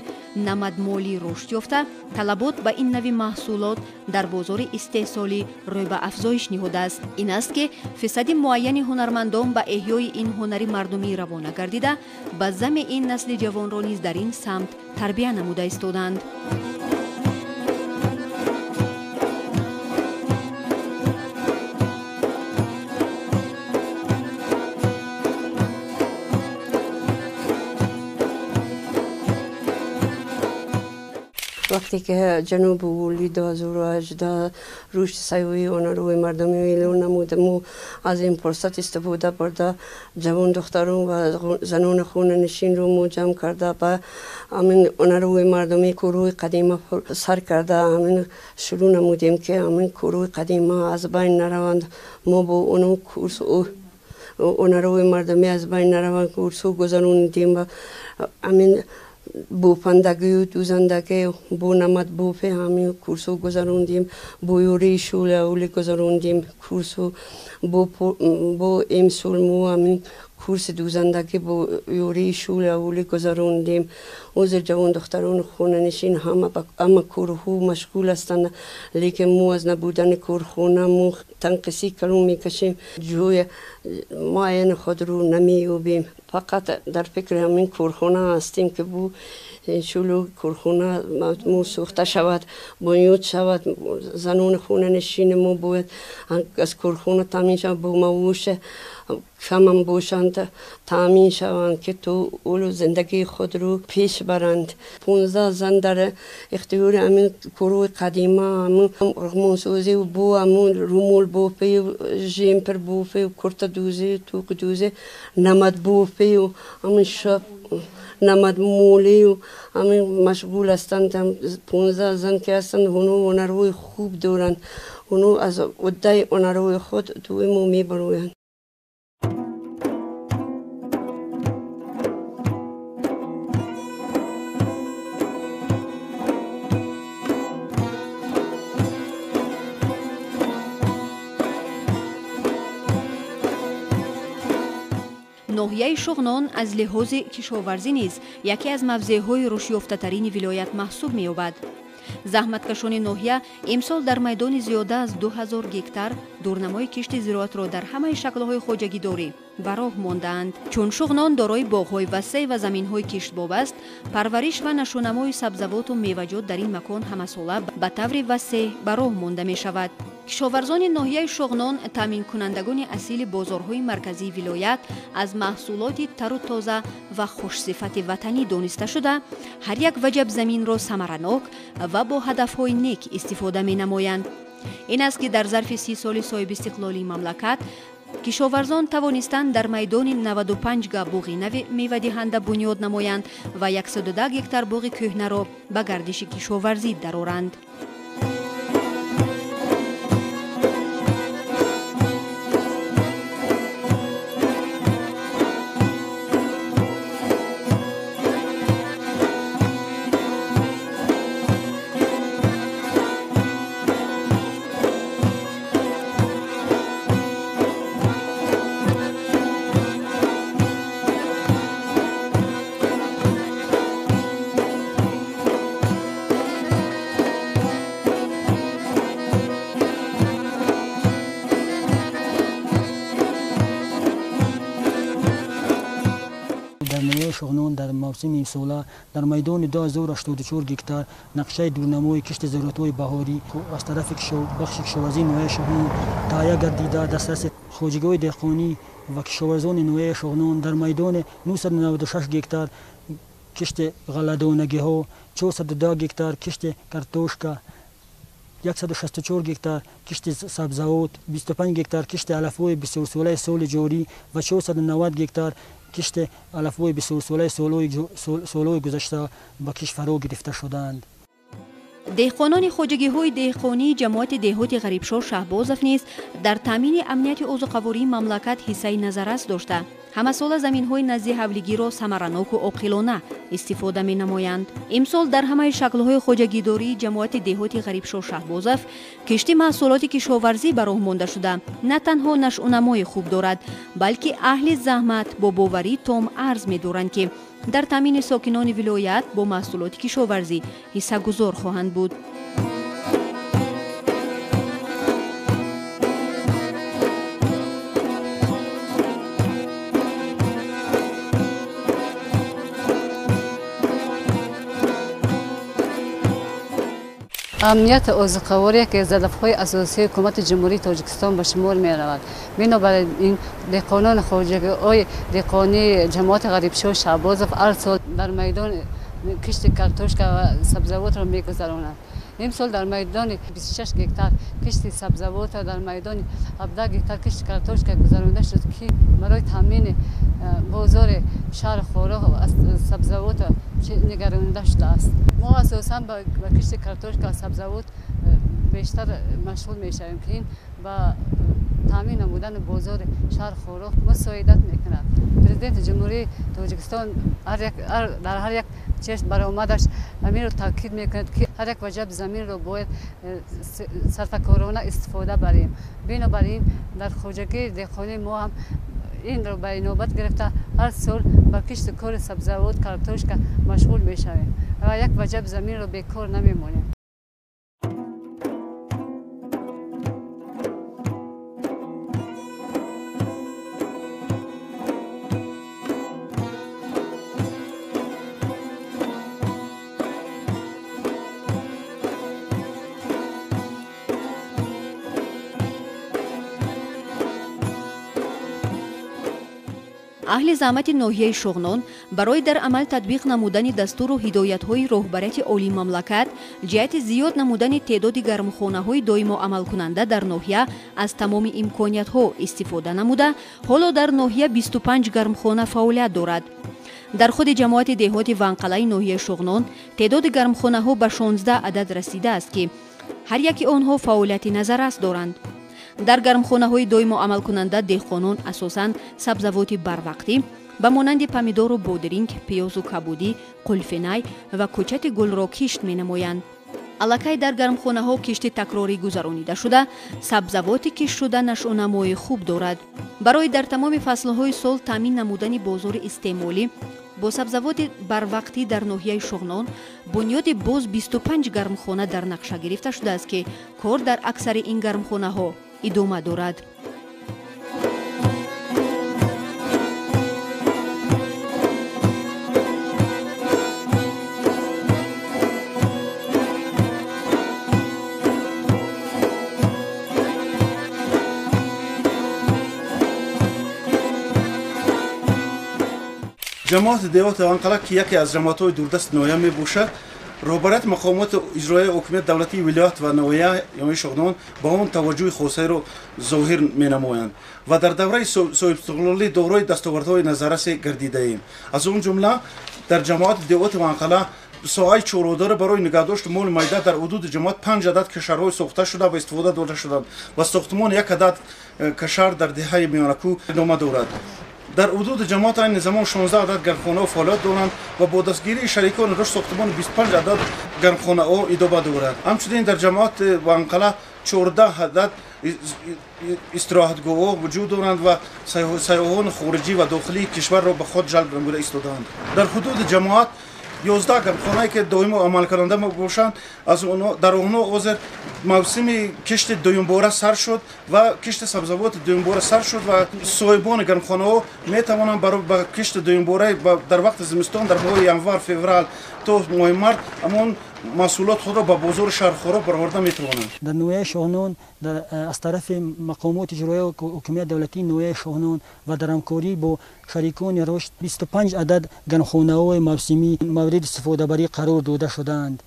намадмолӣ рушд ёфта, талабот ба ин нави маҳсулот дар бозори истеҳсолӣ рӯй ба афзоиш ниҳодааст. Ин аст, ки фисади муайяни ҳунармандон ба эҳёи ин ҳунари мардумӣ равона гардида, ба зами ин насли ҷавонро низ дар ин самт тарбия намуда истоданд. وقتی که جنوب ولی 2018 رشد سیاحی هنرهای مردمی اعلان نمود، ما از این فرصت استفاده برده جوان دختران و زنان خانه نشین رو ما جمع کرده به همین هنرهای مردمی کوروی قدیمه سر کرده، همین شروع نمودیم که همین کوروی قدیمه از بین نروند. ما با اونو کورس هنرهای مردمی از بین نروند کورس گذراندیم و همین бофандагию дӯзандагӣ, бо намадбофӣ ҳамин курсо гузарондем, бо ёрии шӯлаулӣ гузарондем курсо, бо имсол мо ҳамин курси дӯзандагӣ бо ёрии шӯлаулӣ гузарондем. Ҳозир ҷавон духтарони хонанишин ҳама корҳо машғул ҳастанд, лекин мо аз набудани корхона мо танқисӣ калон мекашем, ҷои муайяни худро намеёбем. Фақат дар фикри ҳамин корхона ҳастем, ки бу иншолло корхона мо сохта шавад, бунёд шавад. Занони хонанишини мо бояд аз корхона таъмин шаванд, бо маош камам бошанд, таъмин шаванд, ки то олу зиндагии худро пеш баранд. 15 зан дар ихтиёри ҳамин корҳои қадима, ҳамин рағмонсозӣ, бо ҳамин румол бофӣ, жемпер бофӣ, куртадӯзӣ, тоқдӯзӣ, намадбофӣ, ҳамин шаб намадмолию ҳамин машғул ҳастанд. 15 зан ки ҳастанд, онҳо ҳунарҳои хуб доранд, онҳо аз уҳдаи ҳунарҳои худ доимо мебароянд. Ноҳияи Шуғнон аз лиҳози кишоварзӣ низ яке аз мавзеъҳои рушдёфтатарини вилоят маҳсуб меёбад. Заҳматкашони ноҳия имсол дар майдони зиёда аз 2000 гектар дурнамои кишти зироатро дар ҳамаи шаклҳои хоҷагидорӣ ба роҳ мондаанд. Чун Шуғнон дорои боғҳои васеъ ва заминҳои киштбоб аст, парвариш ва нашӯнамои сабзавоту меваҷот дар ин макон ҳамасола ба таври васеъ ба роҳ монда мешавад. Кишоварзони ноҳияи Шуғнон таъминкунандагони асили бозорҳои марказии вилоят аз маҳсулоти тару тоза ва хушсифати ватанӣ дониста шуда, ҳар як ваҷаб заминро самаранок ва бо ҳадафҳои нек истифода менамоянд. Ин аст, ки дар зарфи 30 соли соҳибистиқлолии мамлакат кишоварзон тавонистанд дар майдони 95 га боғи нави мевадиҳанда бунёд намоянд ва 110 гектар боғи кӯҳнаро ба гардиши кишоварзӣ дароранд. Шуғнон дар мавсими имсола дар майдони 2084 гектар нақшаи дурнамои кишти зироатҳои баҳорӣ аз тарафи бахши кишоварзии ноҳияи Шуғнон таҳия гардида, дастраси хоҷагиҳои деҳқонӣ ва кишоварзони ноҳияи Шуғнон дар майдони 996 гектар кишти ғалладонагиҳо, 410 гектар кишти картошка, 164 гектар кишти сабзавот, 25 гектар кишти алафҳои бисёрсолаи соли ҷорӣ ва 490 гектар кишти алафҳои бисёрсолаи солҳои гузашта ба кишт фаро гирифта шудаанд. Деҳқонони хоҷагиҳои деҳқонии ҷамоати деҳоти Ғарибшоҳ Шаҳбозов низ дар таъмини амнияти озуқавории мамлакат ҳиссаи назаррас дошта, ҳамасола заминҳои назди ҳавлигиро самараноку оқилона истифода менамоянд. Имсол дар ҳамаи шаклҳои хоҷагидории ҷамоати деҳоти Ғарибшоҳ Шаҳбозов кишти маҳсулоти кишоварзӣ ба роҳ монда шуда, на танҳо нашъунамои хуб дорад, балки аҳли заҳмат бо боварии том арз медоранд, ки дар таъмини сокинони вилоят бо маҳсулоти кишоварзӣ ҳиссагузор хоҳанд буд. Амнияти озуқаворӣ яке аз ҳадафҳои асосии ҳукумати Ҷумҳурии Тоҷикистон ба шумор меравад. Бинобар ин деҳқонони хоҷагиҳои деҳқонии ҷамоати Ғарибшоҳ Шаҳбозов ҳар сол дар майдони кишти картошка ва сабзавотро мегузаронанд. Имсол дар майдони 26 гектар кишти сабзавот дар майдони 17 гектар кишти картошка гузаронида шуд, ки барои таъмини бозори шаҳри Хоруғ аз сабзавот нигаронида шудааст. Мо асосан ба кишти картошка ва сабзавот бештар машғул мешавем, ки ин ба таъмин намудани бозори шаҳри Хоруғ мусоидат мекунад. Президенти Ҷумҳурии Тоҷикистон дар ҳар як чашм баромадаш ҳаминро таъкид мекунад, ки ҳар як ваҷаб заминро бояд сарфакорона истифода барем. Бинобар ин дар хоҷагии деҳқонии мо ҳам инро ба инобат гирифта ҳар сол ба кишту кори сабзавот, картошка машғул мешавем ва як ваҷаб заминро бекор намемонем. Аҳли заҳмати ноҳияи Шуғнон барои дар амал татбиқ намудани дастуру ҳидоятҳои роҳбарияти олии мамлакат ҷиҳати зиёд намудани теъдоди гармхонаҳои доимо амалкунанда дар ноҳия аз тамоми имкониятҳо истифода намуда, ҳоло дар ноҳия 25 гармхона фаъолият дорад. Дар худи ҷамоати деҳоти Ванқалаи ноҳияи Шуғнон теъдоди гармхонаҳо ба 16 адад расидааст, ки ҳар яки онҳо фаъолияти назаррас доранд. Дар гармхонаҳои доимо амалкунанда деҳқонон асосан сабзавоти барвақтӣ ба монанди помидору бодиринг, пиёзу кабудӣ, қулфинай ва кӯчати гулро кишт менамоянд. Аллакай дар гармхонаҳо кишти такрорӣ гузаронида шуда, сабзавоти киштшуда нашъунамои хуб дорад. Барои дар тамоми фаслҳои сол таъмин намудани бозори истеъмолӣ бо сабзавоти барвақтӣ дар ноҳияи Шуғнон бунёди боз 25 гармхона дар нақша гирифта шудааст, ки кор дар аксари ин гармхонаҳо идома дорад. Ҷамоати деҳоти Ванқала, ки яке аз ҷамоатҳои дурдасти ноҳия мебошад, роҳбарияти мақомоти иҷроияи ҳокимияти давлатии вилоят ва ноҳия ноҳияи Шуғнон ба он таваҷҷӯҳи хосаеро зоҳир менамоянд ва дар давраи соҳибистиқлолӣ дорои дастовардҳои назаррасе гардидаем. Аз он ҷумла дар ҷамоати деҳоти Ванқала соҳаи чорводора барои нигаҳдошти моли майда дар ҳудуди ҷамоат 5 адад кашарҳои сохта шуда ва истифода дода шуданд ва сохтмони як адад кашар дар деҳаи Миёнакӯ идома дорад. Дар ҳудуди ҷамоат айни замон 16 адад гармхонаҳо фаъолият доранд ва бо дастгирии шарикони рушд сохтмони 25 адад гармхонаҳо идома дорад. Ҳамчунин дар ҷамоати Ванқала 14 адад истироҳатгоҳҳо вуҷуд доранд ва сайёҳони хориҷӣ ва дохилии кишварро ба худ ҷалб намуда истодаанд. Дар ҳудуди ҷамоат 11 гармхонае ки доимо амалкунанда мебошанд, аз дар онҳо ҳозир мавсими кишти дуюмбора сар шуд ва кишти сабзавоти дуюмбора сар шуд ва соҳибони гармхонаҳо метавонанд ба кишти дуюмбора дар вақти зимистон дар моҳи январ, феврал то моҳи март ҳамон маҳсулот худро ба бозори шаҳр Хороб бароварда метавонанд. Дар ноҳияи Шуғнон аз тарафи мақомоти иҷроияи ҳокимияти давлатии ноҳияи Шуғнон ва дар ҳамкорӣ бо шарикони рушд 25 адад гармхонаҳои мавсимӣ мавриди истифодабарӣ қарор дода шудаанд.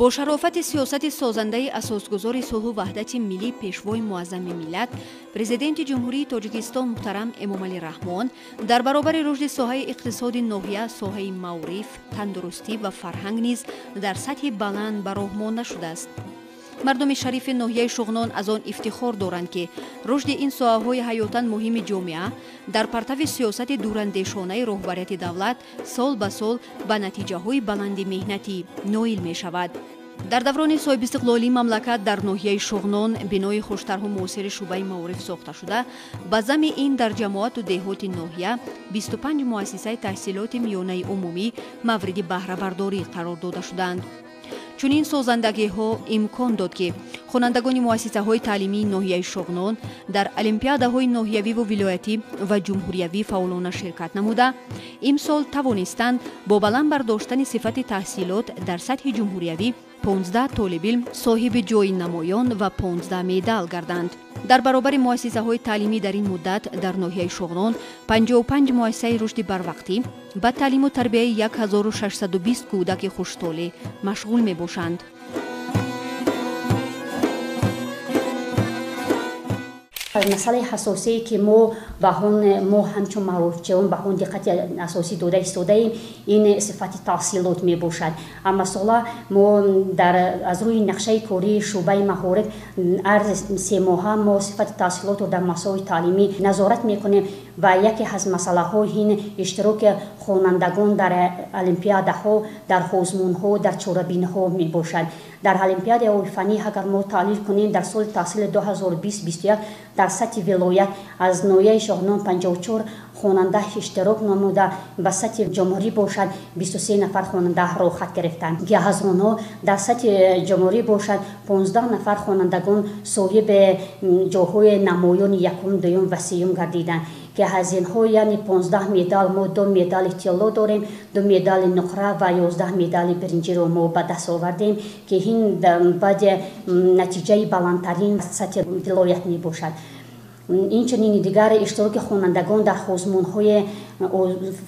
Бо шарофати сиёсати созандаи асосгузори сулҳу ваҳдати миллӣ, пешвои муаззами миллат, президенти Ҷумҳурии Тоҷикистон муҳтарам Эмомалӣ Раҳмон дар баробари рушди соҳаи иқтисоди ноҳия, соҳаи маориф, тандурустӣ ва фарҳанг низ дар сатҳи баланд ба роҳ монда шудааст. Мардуми шарифи ноҳияи Шуғнон аз он ифтихор доранд, ки рушди ин соҳаҳои ҳаётан муҳими ҷомеа дар партави сиёсати дурандешонаи роҳбарияти давлат сол ба сол ба натиҷаҳои баланди меҳнатӣ ноил мешавад. Дар даврони соҳибистиқлолии мамлакат дар ноҳияи Шуғнон бинои хуштарҳу муосири шӯъбаи маориф сохта шуда, ба зами ин дар ҷамоату деҳоти ноҳия 25 муассисаи таҳсилоти миёнаи умумӣ мавриди баҳрабардорӣ қарор дода шуданд. Чунин созандагиҳо имкон дод, ки хонандагони муассисаҳои таълимии ноҳияи Шуғнон дар олимпиадаҳои ноҳиявиву вилоятӣ ва ҷумҳуриявӣ фаъолона ширкат намуда, имсол тавонистанд бо баланд бардоштани сифати таҳсилот дар сатҳи ҷумҳуриявӣ 15 толибилм соҳиби ҷойи намоён ва 15 медал гарданд. Дар баробари муассисаҳои таълимӣ дар ин муддат дар ноҳияи Шуғнон 55 муассисаи рушди барвақтӣ ба таълиму тарбияи 1620 кӯдаки хуштолӣ машғул мебошанд. Масъалаи ҳассосие, ки мо ба он мо ҳамчун маорифчиён ба он диққати асосӣ дода истодаем, ин сифати таҳсилот мебошад. Масала мо аз рӯи нақшаи кории шӯъбаи маориф ҳар 3 моҳа мо сифати таҳсилотро дар муассисаҳои таълимӣ назорат мекунем ва яке аз масъалаҳо ин иштироки хонандагон дар олимпиадаҳо, дар озмунҳо, дар чорабиниҳо мебошад. Дар олимпиадаҳои фаннӣ агар мо таҳлил кунем, дар соли таҳсили 2020-2021 дар сатҳи вилоят аз ноҳияи Шуғнон 54 хонанда иштирок намуда, ба сатҳи ҷумҳурӣ бошад 23 нафар хонанда роҳхат гирифтанд, ки аз онҳо дар сатҳи ҷумҳурӣ бошад 15 нафар хонандагон соҳиби ҷойҳои намоёни якум, дуюм ва сеюм гардиданд, ки аз инҳо яъне 15 медал мо 2 медали тилло дорем, 2 медали нуқра ва 11 медали биринҷиро мо ба даст овардем, ки ин баъди натиҷаи баландтарин сатҳи вилоят мебошад. Инчунин дигар иштироки хонандагон дар озмунҳои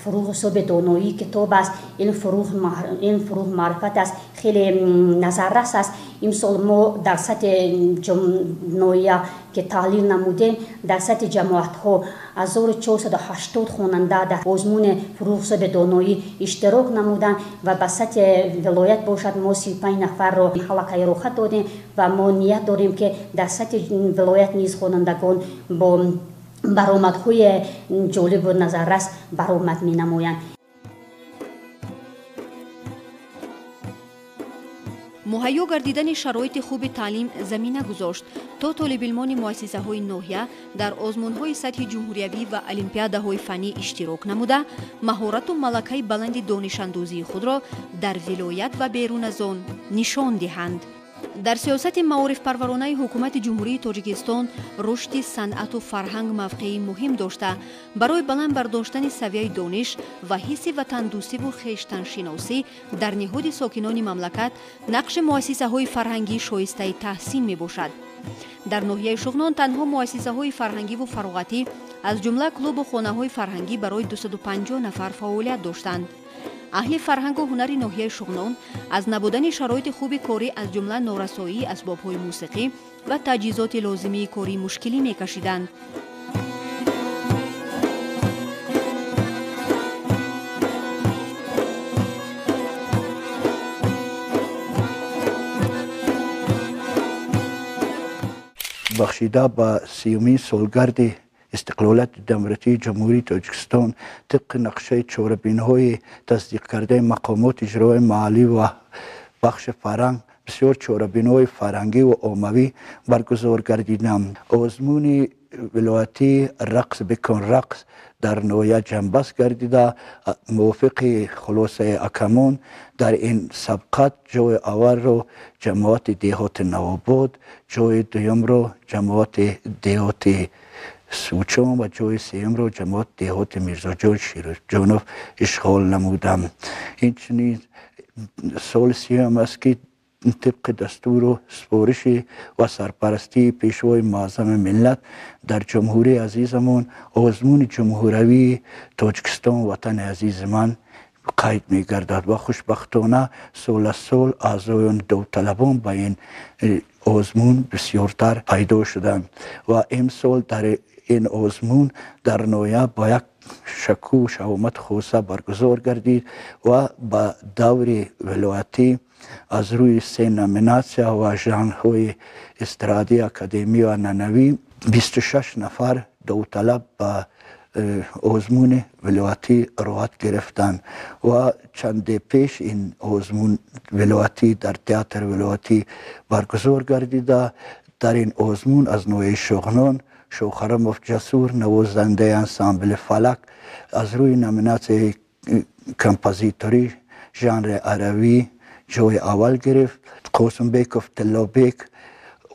фурӯғи ҳисоби доноии китоб аст, илм фурӯғ маърифат аст, хеле назаррас аст. Имсол мо дар сатҳи ноҳия ки таҳлил намудем, дар сатҳи ҷамоатҳо 1480 хонанда дар озмуни фурӯғи ҳисоби доноӣ иштирок намуданд ва ба сатҳи вилоят бошад мо 35 нафарро ҳалақаи роҳат додем ва мо ният дорем ки дар сатҳи вилоят низ хонандагон бо баромадҳои ҷолибу назаррас баромад менамоянд. Муҳайё гардидани шароити хуби таълим замина гузошт, то толибилмони муассисаҳои ноҳия дар озмунҳои сатҳи ҷумҳуриявӣ ва олимпиадаҳои фаннӣ иштирок намуда, маҳорату малакаи баланди донишандӯзии худро дар вилоят ва берун аз он нишон диҳанд. Дар сиёсати маорифпарваронаи ҳукумати Ҷумҳурии Тоҷикистон рушди санъату фарҳанг мавқеи муҳим дошта, барои баланд бардоштани савияи дониш ва ҳисси ватандӯстиву хештаншиносӣ дар ниҳоди сокинони мамлакат нақши муассисаҳои фарҳангӣ шоистаи таҳсин мебошад. Дар ноҳияи Шуғнон танҳо муассисаҳои фарҳангиву фароғатӣ, аз ҷумла клубу хонаҳои фарҳангӣ барои 250 нафар фаъолият доштанд. Аҳли фарҳангу ҳунари ноҳияи Шуғнон аз набудани шароити хуби корӣ, аз ҷумла норасоии асбобҳои мусиқӣ ва таҷҳизоти лозимии корӣ мушкилӣ мекашиданд. Бахшида ба 30-умин солгарди истиқлолияти демократии Ҷумҳурии Тоҷикистон тибқи нақшаи чорабиниҳои тасдиқкардаи мақомоти иҷроияи маҳаллӣ ва бахши фарҳанг бисёр чорабиниҳои фарҳангӣ ва оммавӣ баргузор гардиданд. Озмуни вилоятии рақс бикун рақс дар ноҳия ҷамъбаст гардида, мувофиқи хулосаи акамон дар ин сабқат ҷои аввалро ҷамоати деҳоти Навобод, ҷои дуюмро ҷамоати деҳоти Сучон ва ҷои сеюмро ҷамоати деҳоти Мирзоҷон Ширҷонов ишғол намуданд. Инчунин соли сеюм аст ки тибқи дастуру супориши ва сарпарастии Пешвои муаззами миллат дар ҷумҳурии азизамон озмуни ҷумҳуравии Тоҷикистон ватани азизи ман қайд мегардад ва хушбахтона сол аз сол аъзоёни довталабон ба ин озмун бисёртар пайдо шуданд ва имсол дар ин озмун дар ноҳия ба як шакӯҳу шаҳомат хоса баргузор гардид ва ба даври вилоятӣ аз рӯи се номинатсия ва жанрҳои эстрадӣ, академӣ ва анъанавӣ 26 нафар довталаб ба озмуни вилоятӣ роҳат гирифтанд ва чанде пеш ин озмун вилоятӣ дар театри вилоятӣ баргузор гардида. Дар ин озмун аз ноҳияи Шуғнон Шохарамов Ҷасур, навозандаи ансамбли Фалак, аз рӯи номинатсияи композиторӣ жанри аравӣ ҷои аввал гирифт. Қосимбеков Тиллобек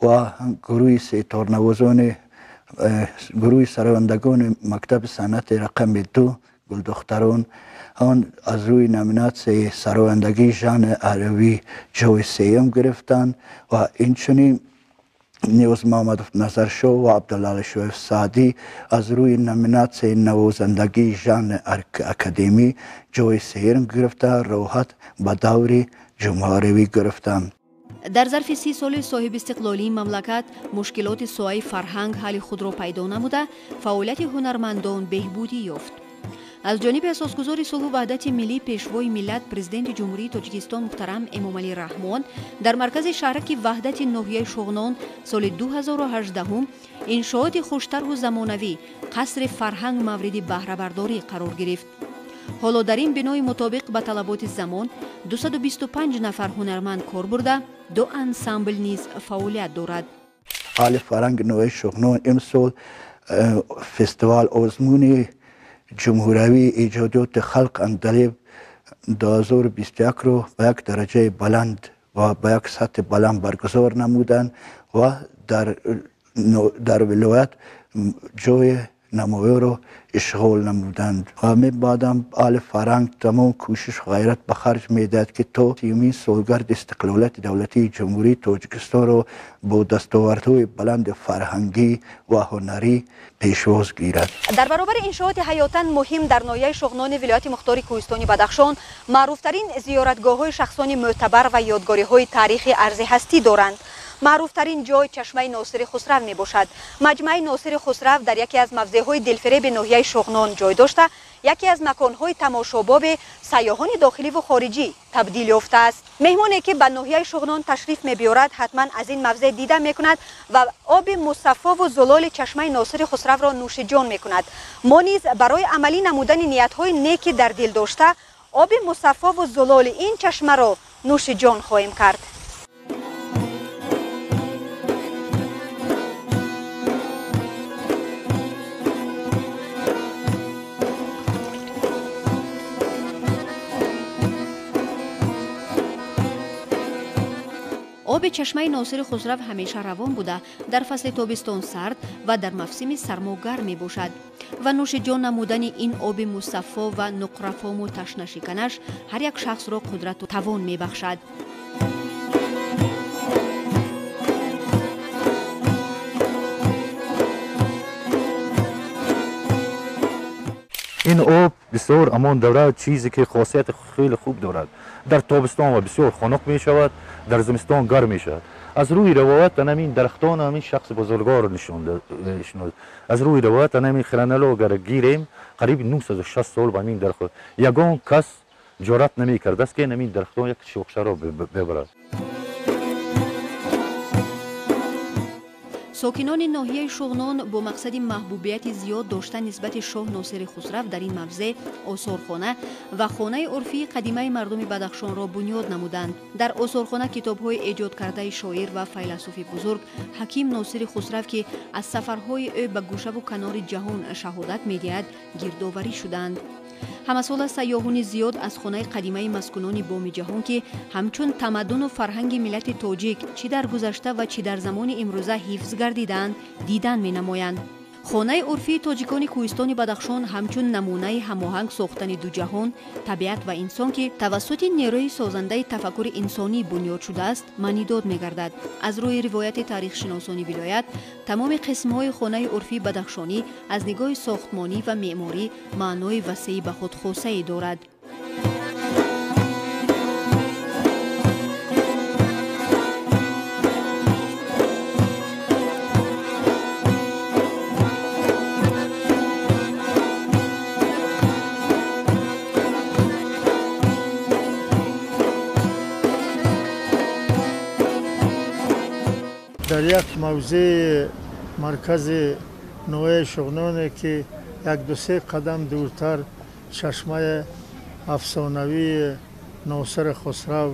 ва гурӯҳи сеторнавозони гурӯҳи сарояндагони мактаби санъати рақами 2 гулдухтарон он аз рӯи номинатсияи сарояндагии жанри аравӣ ҷои сеюм гирифтанд ва инчунин Ниёз Муҳаммадов Назаршоҳ ва Абдуллалишоев Саъдӣ аз рӯи номинатсияи навозандагии жанри академӣ ҷои сеюм гирифта, роҳат ба даври ҷумҳуриявӣ гирифтанд. Дар зарфи 30 соли соҳибистиқлолии мамлакат мушкилоти соҳаи фарҳанг ҳалли худро пайдо намуда, фаъолияти ҳунармандон беҳбудӣ ёфт. Аз ҷониби асосгузори сулҳу ваҳдати миллӣ, Пешвои миллат, Президенти Ҷумҳурии Тоҷикистон муҳтарам Эмомалӣ Раҳмон дар маркази шаҳраки Ваҳдати ноҳияи Шуғнон соли 2018 иншооти хуштарҳу замонавӣ қасри фарҳанг мавриди баҳрабардорӣ қарор гирифт. Ҳоло дар ин бинои мутобиқ ба талаботи замон 225 нафар ҳунарманд кор бурда, ду ансамбл низ фаъолият дорад. Аҳли фарҳанги ноҳияи Шуғнон имсол фестивал озмуни ҷумҳуриявии эҷодиёти халқ Андалеб 2021-ро ба як дараҷаи баланд ва ба як сатҳи баланд баргузор намуданд ва дар вилоят ҷои намоёро ишғол намуданд. Ва баъдам аҳли фарҳанг тамом кӯшиш ғайрат ба харҷ медиҳад, ки то 30-умин солгарди истиқлолияти давлатии Ҷумҳурии Тоҷикистонро бо дастовардҳои баланди фарҳангӣ ва ҳунарӣ пешвоз гирад. Дар баробари иншооти ҳаётан муҳим дар ноҳияи Шуғнони вилояти мухтори Кӯҳистони Бадахшон маъруфтарин зиёратгоҳҳои шахсони мӯътабар ва ёдгориҳои таърихи арзи ҳастӣ доранд. Маъруфтарин ҷой чашмаи Носири Хусрав мебошад. Маҷмӯаи Носири Хусрав дар яке аз мавзеъҳои дилфиреби ноҳияи Шуғнон ҷой дошта, яке аз маконҳои тамошобоби сайёҳони дохиливу хориҷӣ табдил ёфтааст. Меҳмоне ки ба ноҳияи Шуғнон ташриф мебиёрад, ҳатман аз ин мавзеъ дида мекунад ва оби мусаффову зулоли чашмаи Носири Хусравро нӯшиҷон мекунад. Мо низ барои амалӣ намудани ниятҳои неки дар дил дошта, оби мусаффову зулоли ин чашмаро нӯшиҷон хоҳем кард. Оби чашмаи Носири Хусрав ҳамеша равон буда, дар фасли тобистон сард ва дар мавсими сармо гарм мебошад. Ва нӯши ҷон намудани ин оби мусаффо ва нуқрафому ташнашиканаш ҳар як шахсро қудрату тавон мебахшад. Ин об бисёр амон давра чизе ки хосияти хеле хуб дорад. Дар тобистон ва бисёр хунук мешавад, дар зимистон гарм мешавад. Аз рӯи ривоят ҳамин дарахтон ҳамин шахси бузургвор нишон. Аз рӯи ривоят ҳамин хронологияро гирем, қариб 960 сол ба ҳамин дарахт ягон кас ҷуръат намекардааст, ки ҳамин дарахтон як шохшаро бибарад. Сокинони ноҳияи Шуғнон бо мақсади маҳбубияти зиёд дошта нисбати шоҳ Носири Хусрав дар ин мавзеъ осорхона ва хонаи урфии қадимаи мардуми Бадахшонро бунёд намуданд. Дар осорхона китобҳои эҷодкардаи шоир ва файласуфи бузург ҳаким Носири Хусрав, ки аз сафарҳои ӯ ба гӯшаву канори ҷаҳон шаҳодат медиҳад, гирдоварӣ шуданд. Ҳамасола сайёҳони зиёд аз хонаи қадимаи маскунони боми ҷаҳон, ки ҳамчун тамаддуну фарҳанги миллати тоҷик чӣ дар гузашта ва чӣ дар замони имрӯза ҳифз гардидаанд, дидан менамоянд. Хонаи урфии тоҷикони Кӯҳистони Бадахшон ҳамчун намунаи ҳамоҳанг сохтани ду ҷаҳон, табиат ва инсон, ки тавассути нерӯи созандаи тафаккури инсонӣ бунёд шудааст, маънидод мегардад. Аз рӯи ривояти таърихшиносони вилоят, тамоми қисмҳои хонаи урфии бадахшонӣ аз нигоҳи сохтмонӣ ва меъморӣ маънои васеи ба худ хосае дорад. Дар як мавзеи маркази ноҳияи Шуғноне, ки як-ду-се қадам дуртар чашмаи афсонавии Носири Хусрав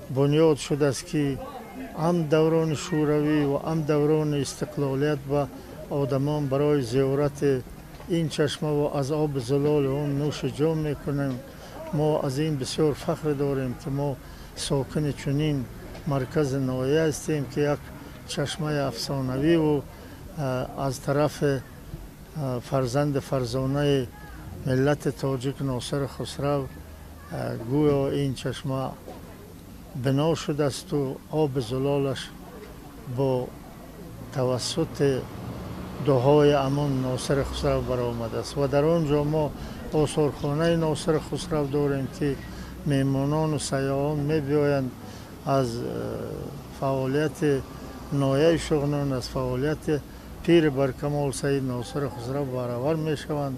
бунёд шудааст, ки ҳам даврони шӯравӣ ва ҳам даврони истиқлолият ба одамон барои зиёрати ин чашма ва аз оби зулоли он нӯши ҷон мекунем. Мо аз ин бисёр фахр дорем, ки мо сокини чунин маркази ноҳия ҳастем, ки як чашмаи афсонавиву аз тарафи фарзанди фарзонаи миллати тоҷик Носири Хусрав гӯё ин чашма бино шудаасту оби зулолаш бо тавассути дуҳои амон Носири Хусрав баромадааст. Ва дар он ҷо мо осорхонаи Носири Хусрав дорем, ки меҳмонону сайёҳон мебиёянд, аз фаъолияти ноҳияи Шуғнон, аз фаъолияти пири баркамол Саид Носири Хусрав баровар мешаванд.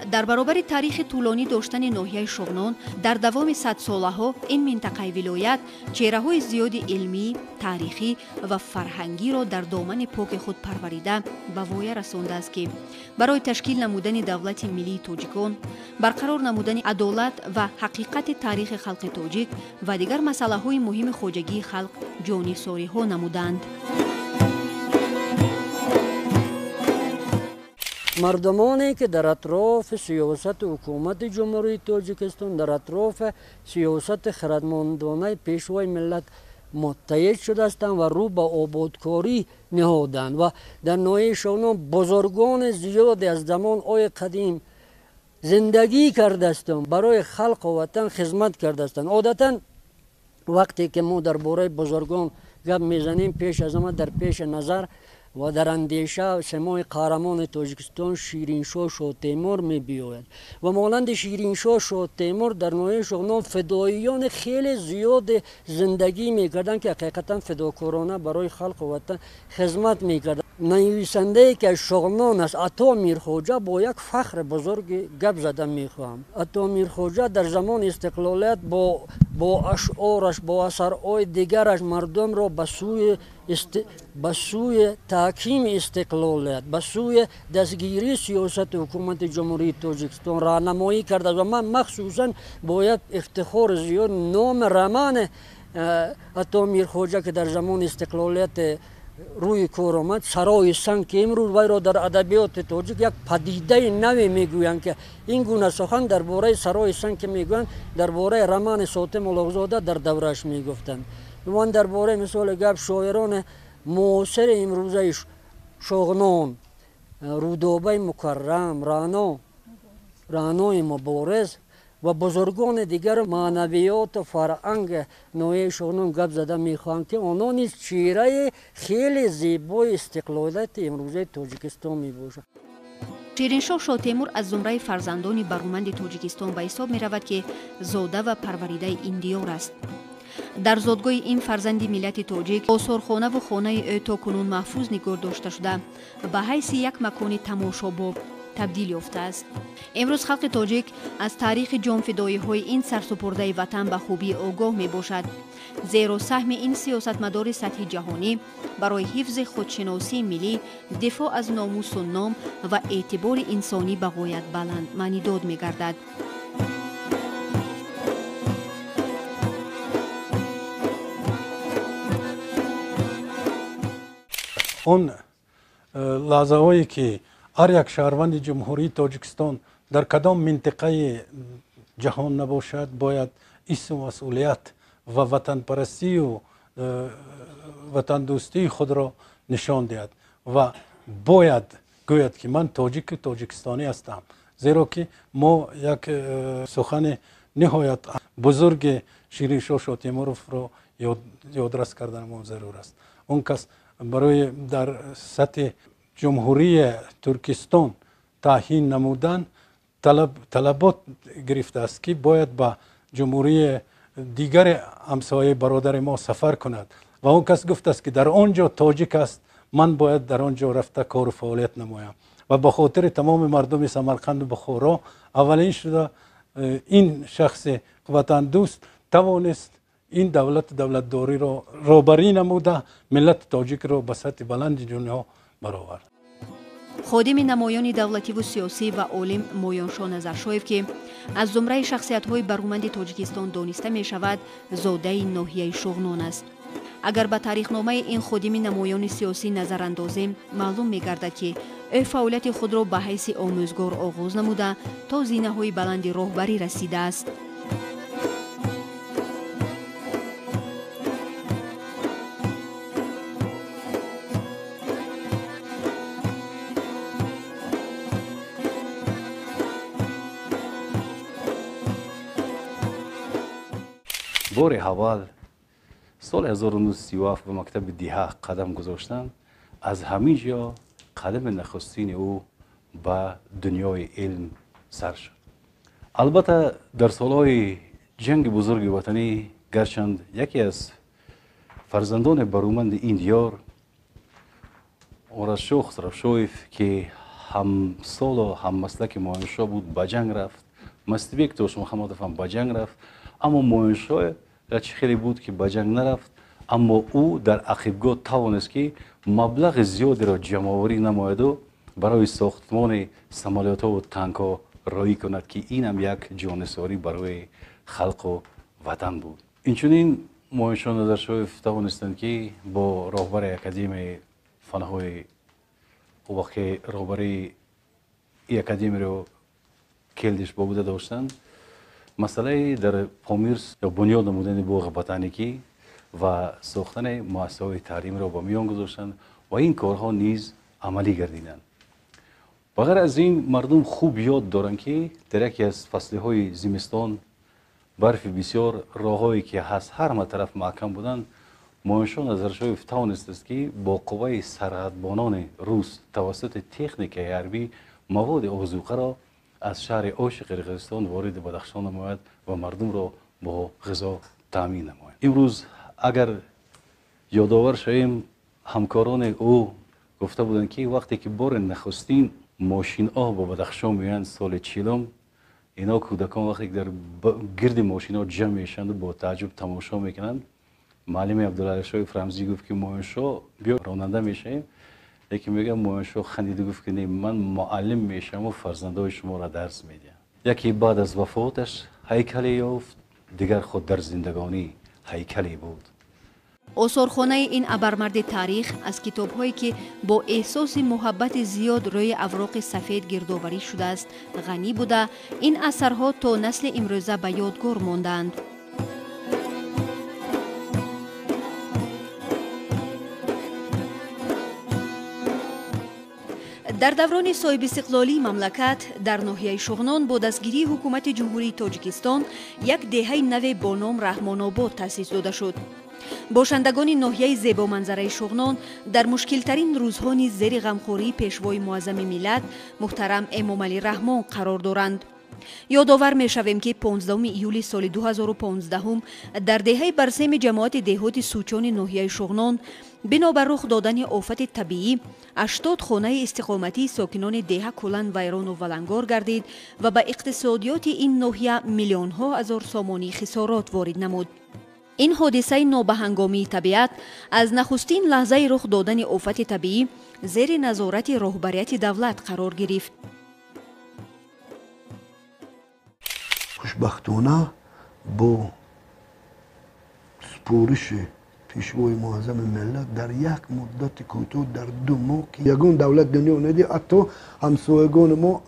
Дар баробари таърихи тӯлонӣ доштани ноҳияи Шуғнон, дар давоми садсолаҳо ин минтақаи вилоят чеҳраҳои зиёди илмӣ, таърихӣ ва фарҳангиро дар домани поки худ парварида ба воя расондааст, ки барои ташкил намудани давлати миллии тоҷикон, барқарор намудани адолат ва ҳақиқати таърихи халқи тоҷик ва дигар масъалаҳои муҳими хоҷагии халқ ҷонисориҳо намуданд. Мардумоне ки дар атрофи сиёсати ҳукумати Ҷумҳурии Тоҷикистон, дар атрофи сиёсати хирадмандонаи пешвои миллат муттаҳид шудастанд ва рӯ ба ободкорӣ ниҳоданд ва дар ноҳияи Шуғнон бузургони зиёде аз замонҳои қадим зиндагӣ кардастанд, барои халқ ва ватан хизмат кардастанд. Одатан вақте ки мо дар бораи бузургон гап мезанем, пеш аз ҳама дар пеши назар ва дар андеша симои қаҳрамони Тоҷикистон Шириншоҳ Шоҳтемур мебиёяд ва монанди Шириншоҳ Шоҳтемур дар ноҳияи Шуғнон фидоиёни хеле зиёде зиндагӣ мекарданд, ки ҳақиқатан фидокорона барои халқ ва ватан хизмат мекарданд. Нависандае ки аз Шуғнон аст, Ато Мирхоҷа, бо як фахри бузурги гап зада мехоҳам. Ато Мирхоҷа дар замони истиқлолият бо ашъораш, бо асарҳои дигараш мардумро ба сӯи таҳкими истиқлолият, ба сӯи дастгирии сиёсати ҳукумати Ҷумҳурии Тоҷикистон роҳнамоӣ кардааст ва ман махсусан бо як ифтихори зиёд номи романи Ато Мирхоҷа, ки дар замони истиқлолият рӯи кор омад, Сарои санг, ки имрӯз вайро дар адабиёти тоҷик як падидаи наве мегӯянд, ки ин гуна сухан дар бораи Сарои санг ки мегӯянд, дар бораи романи Сотим Улуғзода дар давраш мегуфтанд. Ман дар бораи мисоли гап шоирони муосири имрӯзаи Шуғнон, Рудобаи Мукаррам, Раънои Мубориз ва бузургони дигар маънавиёту фарҳанги ноҳияи Шуғнон гап зада мехоҳам, ки онҳо низ чеҳраи хеле зебои истиқлолияти имрӯзаи Тоҷикистон мебошанд. Шириншоҳ Шоҳтемур аз зумраи фарзандони бароманди Тоҷикистон ба ҳисоб меравад, ки зода ва парваридаи ин диёр аст. Дар зодгоҳи ин фарзанди миллати тоҷик осорхонаву хонаи ӯ то кунун маҳфуз нигоҳ дошта шуда, ба ҳайси як макони тамошобоб табдил ёфтааст. Имрӯз халқи тоҷик аз таърихи ҷонфидоиҳои ин сарсупурдаи ватан ба хубӣ огоҳ мебошад, зеро саҳми ин сиёсатмадори сатҳи ҷаҳонӣ барои ҳифзи худшиносии миллӣ, дифоъ аз номусу ном ва эътибори инсонӣ ба ғоят баланд маънидод мегардад. Он лаҳзаҳое ки ҳар як шаҳрванди Ҷумҳурии Тоҷикистон дар кадом минтиқаи ҷаҳон набошад, бояд ҳиссу масъулият ва ватанпарастию ватандӯстии худро нишон диҳад ва бояд гӯяд, ки ман тоҷику тоҷикистонӣ ҳастам, зеро ки мо як сухани ниҳоят бузурги Шириншоҳ Шоҳтемуровро ёдрас карданамон зарур аст. Он кас барои дар сатҳи Ҷумҳурии Туркистон таъҳин намудан талабот гирифтааст, ки бояд ба ҷумҳурии дигари ҳамсояи бародари мо сафар кунад ва он кас гуфтааст, ки дар он ҷо тоҷик аст, ман бояд дар он ҷо рафта кору фаъолият намоям ва ба хотири тамоми мардуми Самарқанду Бухоро аввалин шуда ин шахси ватандӯст тавонист ин давлату давлатдориро роҳбарӣ намуда, миллати тоҷикро ба сатҳи баланди дунё баровард. Ходими намоёни давлативу сиёсӣ ва олим Моёншоҳ Назаршоев, ки аз зумраи шахсиятҳои бароманди Тоҷикистон дониста мешавад, зодаи ноҳияи Шуғнон аст. Агар ба таърихномаи ин ходими намоёни сиёсӣ назар андозем, маълум мегардад, ки ӯ фаъолияти худро ба ҳайси омӯзгор оғоз намуда, то зинаҳои баланди роҳбарӣ расидааст. Бори аввал соли 1937 ба мактаби диҳа қадам гузоштанд. Аз ҳамин ҷо қадами нахустини ӯ ба дунёи илм сар шуд. Албатта, дар солҳои ҷанги бузурги ватанӣ, гарчанд яке аз фарзандони бароманди ин диёр Оразшоҳ Хусравшоев, ки ҳамсолу ҳаммаслаки Моиншоҳ буд, ба ҷанг рафт, Мастибек Тошмуҳаммадов ҳам ба ҷанг рафт, аммо Моиншоҳ гарчи хеле буд ки ба ҷанг нарафт, аммо ӯ дар ақибгоҳ тавонист, ки маблағи зиёдеро ҷамъоварӣ намояду барои сохтмони самолётҳову танкҳо роӣ кунад, ки инам як ҷоннисорӣ барои халқу ватан буд. Инчунин Моиншоҳ Назаршоев тавонистанд, ки бо роҳбари Академияи фанҳои, вақте роҳбарии академияро Келдиш бобуда доштанд, масъалаи дар Помир ё бунёд намудани боғи ботаникӣ و ساختن مؤسسه‌های تعلیم را با میان گذاشتند و این کارها نیز عملی گردیدند. بغیر از این مردم خوب یاد دارند که در یکی از فصل‌های زمستان برف بسیار، راههایی که از هر طرف محکم بودند، معینشاه نظرشایف توانست است که با قوه سرحدبانان روس توسط تکنیک حربی مواد آذوقه را از شهر اوش قرقیزستان وارد بدخشان نماید و مردم را با غذا تامین نماید. امروز اگر یادآور شویم، همکاران او گفته بودند که وقتی که بار نخستین ماشین ها با بدخشان میآیند سال 40، اینا کودکان وقتی که در گرد ماشین ها جمع میشند و با تعجب تماشا میکنند، معلم عبدالعلی شایف رمزی گفت که معینشاه بیا راننده میشیم. یکی میگه معینشاه خندید و گفت که نه، من معلم میشم و فرزندای شما را درس میدم. یکی بعد از وفاتش هیکلی یافت، دیگر خود در زندگانی هیکلی بود. осорхонаи ин абармарди таърих аз китобҳое ки бо эҳсоси муҳаббати зиёд рӯи авроқи сафед гирдоварӣ шудааст ғанӣ буда, ин асарҳо то насли имрӯза ба ёдгор мондаанд. Дар даврони соҳибистиқлолии мамлакат дар ноҳияи Шуғнон бо дастгирии ҳукумати Ҷумҳурии Тоҷикистон як деҳаи наве бо ном Раҳмонобод таъсис дода шуд. Бошандагони ноҳияи зебоманзараи Шуғнон дар мушкилтарин рӯзҳо низ зери ғамхории пешвои муаззами миллат муҳтарам Эмомалӣ Раҳмон қарор доранд. Ёдовар мешавем, ки 15 июли соли 2015 дар деҳаи Барсеми ҷамоати деҳоти Сучони ноҳияи Шуғнон бинобар рух додани офати табиӣ 80 хонаи истиқоматии сокинони деҳа куллан вайрону валангор гардид ва ба иқтисодиёти ин ноҳия миллионҳо ҳазор сомонӣ хисорот ворид намуд. Ин ҳодисаи нобаҳангомии табиат аз нахустин лаҳзаи рух додани офати табиӣ зери назорати роҳбарияти давлат қарор гирифт. Хушбахтона бо супориши пешвои муаззами миллат дар як муддати кӯтоҳ, дар 2 моҳ, ки ягон давлат дунё надид, ҳатто ҳамсоягони мо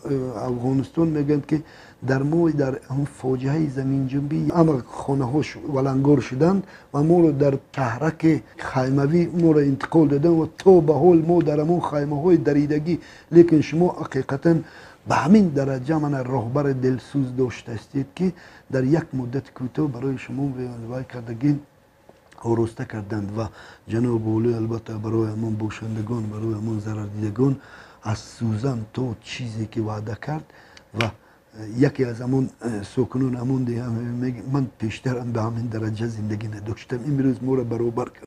Афғонистон мегӯянд, ки дар моҳи дар ҳамон фоҷиаи заминҷунбӣ ҳама хонаҳо валангор шуданд ва моро дар шаҳраки хаймавӣ моро интиқол доданд ва то ба ҳол мо дар ҳамон хаймаҳои даридагӣ. Лекин шумо ҳақиқатан ба ҳамин дараҷа мана роҳбари дилсӯз доштастед, ки дар як муддати кӯтоҳ барои шумо вай кардагӣ ороста карданд ва ҷаноби олӣ албатта барои ҳамон бошандагон, барои ҳамон зарардидагон аз сӯзан то чизе ки ваъда кард ва яке аз ҳамон сокинон ҳамон ман пештарам ба ҳамин дараҷа зиндагӣ надоштам, имрӯз моро баробар кард.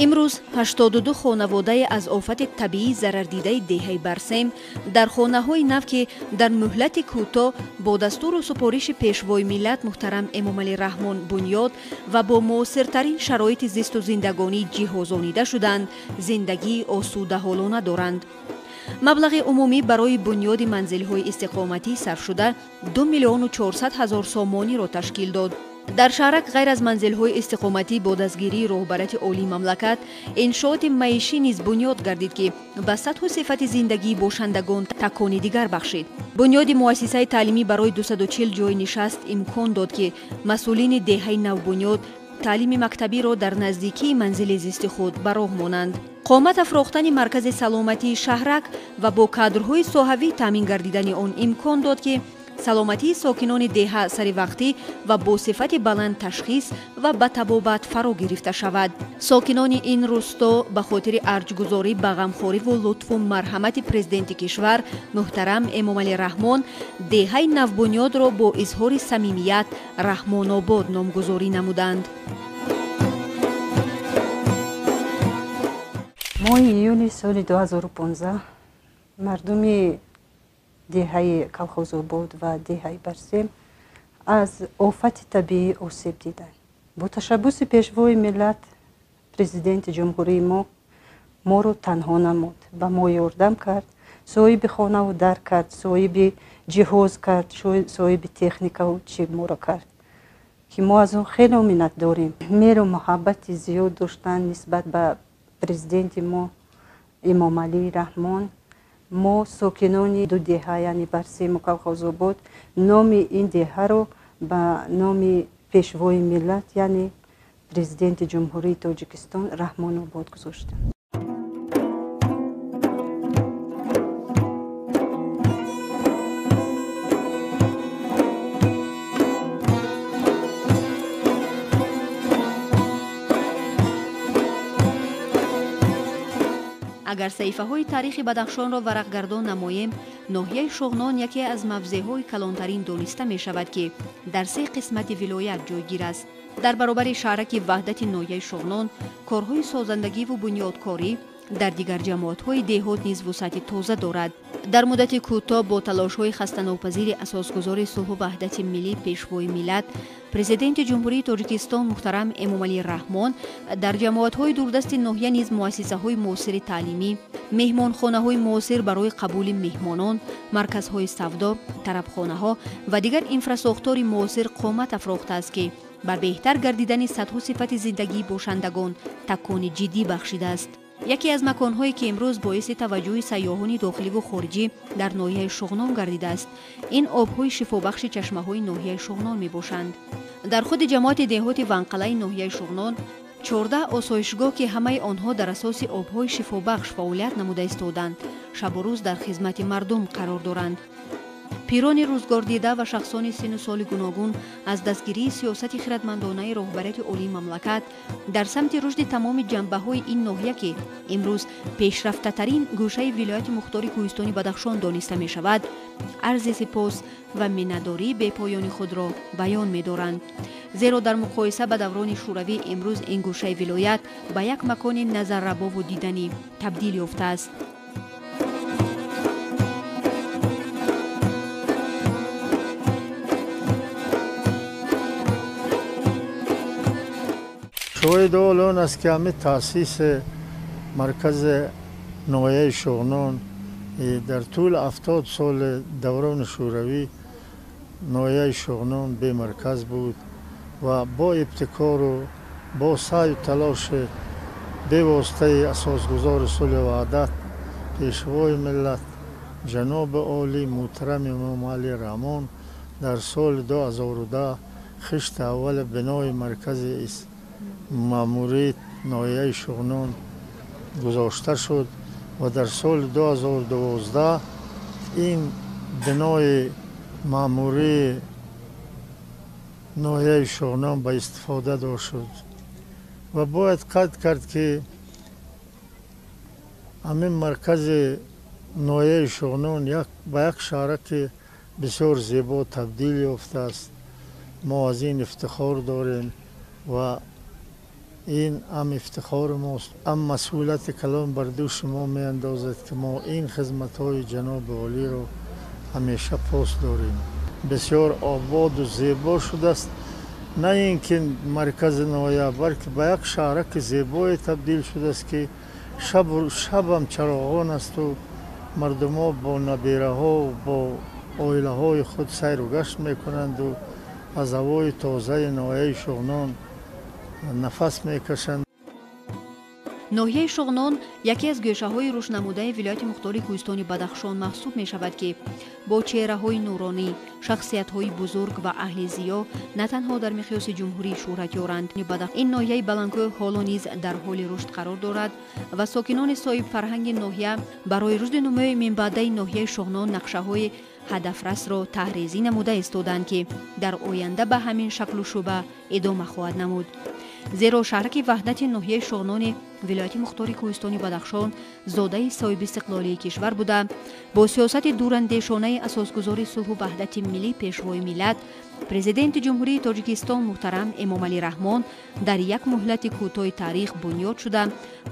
Имрӯз 82 хонаводае аз офати табиӣ зарардидаи деҳаи Барсем дар хонаҳои нав, ки дар муҳлати кӯтоҳ бо дастуру супориши пешвои миллат муҳтарам Эмомалӣ Раҳмон бунёд ва бо муосиртарин шароити зисту зиндагонӣ ҷиҳозонида шуданд, зиндагии осудаҳолона доранд. Маблағи умумӣ барои бунёди манзилҳои истиқоматӣ сарфшуда 2 400 000 сомониро ташкил дод. Дар шаҳрак ғайр аз манзилҳои истиқоматӣ бо дастгирии роҳбарияти олии мамлакат иншооти маишӣ низ бунёд гардид, ки ба сатҳу сифати зиндагии бошандагон такони дигар бахшид. Бунёди муассисаи таълимӣ барои 240 ҷойи нишаст имкон дод, ки масъулини деҳаи навбунёд таълими мактабиро дар наздикии манзили зисти худ ба роҳ монанд. Қомат афрохтани маркази саломатии шаҳрак ва бо кадрҳои соҳавӣ таъмин гардидани он имкон дод, ки саломатии сокинони деҳа саривақтӣ ва бо сифати баланд ташхис ва ба табобат фаро гирифта шавад. Сокинони ин рӯсто ба хотири арҷгузорӣ ба ғамхориву лутфу марҳамати президенти кишвар муҳтарам Эмомалӣ Раҳмон деҳаи навбунёдро бо изҳори самимият Раҳмонобод номгузорӣ намуданд. Моҳи июли соли 2015 мардуми деҳаи Колхозобод ва деҳаи Барсем аз офати табиӣ осеб диданд. Бо ташаббуси пешвои миллат президенти ҷумҳурии мо моро танҳо намуд, ба мо ёрдам кард, соҳиби хонаву дар кард, соҳиби ҷиҳоз кард, соҳиби техникаву чӣ моро кард, ки мо аз он хеле миннатдорем. Меҳру муҳаббати зиёд доштан нисбат ба президенти мо Эмомалӣ Раҳмон. Мо сокинони ду деҳа, яъне Барсему Колхозобод, номи ин деҳаро ба номи пешвои миллат, яъне Президенти Ҷумҳурии Тоҷикистон Раҳмонобод гузоштем. Агар саҳифаҳои таърихи Бадахшонро варақгардон намоем, ноҳияи Шуғнон яке аз мавзеъҳои калонтарин дониста мешавад, ки дар се қисмати вилоят ҷойгир аст. Дар баробари шаҳраки Ваҳдати ноҳияи Шуғнон, корҳои созандагиву бунёдкорӣ дар дигар ҷамоатҳои деҳот низ вусъати тоза дорад. Дар муддати кӯтоҳ бо талошҳои хастанопазири асосгузори сулҳу ваҳдати миллӣ, пешвои миллат, Президенти Ҷумҳурии Тоҷикистон муҳтарам Эмомалӣ Раҳмон дар ҷамоатҳои дурдасти ноҳия низ муассисаҳои муосири таълимӣ, меҳмонхонаҳои муосир барои қабули меҳмонон, марказҳои савдо, тарабхонаҳо ва дигар инфрасохтори муосир қомат афрохтааст, ки ба беҳтар гардидани сатҳу сифати зиндагии бошандагон такони ҷиддӣ бахшидааст. Яке аз маконҳое, ки имрӯз боиси таваҷҷӯҳи сайёҳони дохиливу хориҷӣ дар ноҳияи Шуғнон гардидааст, ин обҳои шифобахши чашмаҳои ноҳияи Шуғнон мебошанд. Дар худи ҷамоати деҳоти Ванқалаи ноҳияи Шуғнон 14 осоишгоҳ, ки ҳамаи онҳо дар асоси обҳои шифобахш фаъолият намуда истоданд, шабу рӯз дар хизмати мардум қарор доранд. Пирони рӯзгордида ва шахсони сину соли гуногун аз дастгирии сиёсати хиратмандонаи роҳбарияти олии мамлакат дар самти рушди тамоми ҷанбаҳои ин ноҳия, ки имрӯз пешрафтатарин гӯшаи вилояти мухтори кӯҳистони Бадахшон дониста мешавад, арзи сипос ва миннатдории бепоёни худро баён медоранд. Зеро дар муқоиса ба даврони шӯравӣ имрӯз ин гӯшаи вилоят ба як макони назаррабову диданӣ табдил ёфтааст. Шоҳиди ҳол он аст, ки ҳамин таъсиси маркази ноҳияи Шуғнон дар тӯли 70 соли даврони шӯравӣ ноҳияи Шуғнон бемарказ буд ва бо ибтикору бо саъю талоши бевоситаи асосгузори сулҳу ваҳдат, пешвои миллат, ҷаноби олӣ муҳтарам Эмомалӣ Раҳмон дар соли 2010 хишти аввали бинои маркази маъмурии ноҳияи Шуғнон гузошта шуд ва дар соли 2012 ин бинои маъмурии ноҳияи Шуғнон ба истифода дод шуд. Ва бояд қайд кард, ки ҳамин маркази ноҳияи Шуғнон ба як шаҳраки бисёр зебо табдил ёфтааст. Мо аз ин ифтихор дорем ва ин ҳам ифтихори мост, ҳам масъулияти калон бар дӯши мо меандозад, ки мо ин хизматҳои ҷаноби олиро ҳамеша пос дорем. Бисёр ободу зебо шудааст, на ин ки маркази ноҳия, балки ба як шаҳраки зебое табдил шудааст, ки шабам чароғон асту мардумҳо бо набираҳо, бо оилаҳои худ сайру гашт мекунанду аз ҳавои тозаи ноҳияи Шуғнон нафас мекашанд. Ноҳияи Шуғнон яке аз гӯшаҳои рушднамудаи вилояти мухтори кӯҳистони Бадахшон маҳсуб мешавад, ки бо чеҳраҳои нуронӣ, шахсиятҳои бузург ва аҳли зиё на танҳо дар миқёси ҷумҳурӣ шӯҳрат ёранд. Ин ноҳияи баландкӯҳ ҳоло низ дар ҳоли рушд қарор дорад ва сокинони соҳибфарҳанги ноҳия барои рушди нумӯи минбаъдаи ноҳияи Шуғнон нақшаҳои ҳадафрасро таҳрезӣ намуда истоданд, ки дар оянда ба ҳамин шаклу шӯъба идома хоҳад намуд. Зеро шаҳраки Ваҳдати ноҳияи Шуғнони вилояти мухтори кӯҳистони Бадахшон зодаи соҳибистиқлолии кишвар буда, бо сиёсати дурандешонаи асосгузори сулҳу ваҳдати миллӣ, пешвои миллат, Президенти Ҷумҳурии Тоҷикистон муҳтарам Эмомалӣ Раҳмон дар як муҳлати кӯтоҳи таърих бунёд шуда,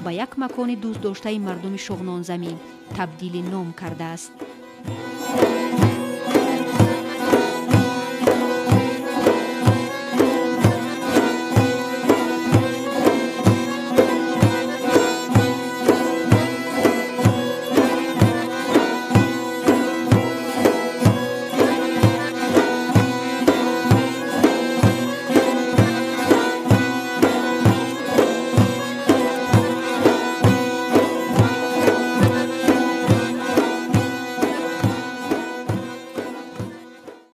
ба як макони дӯстдоштаи мардуми Шуғнонзамин табдили ном кардааст.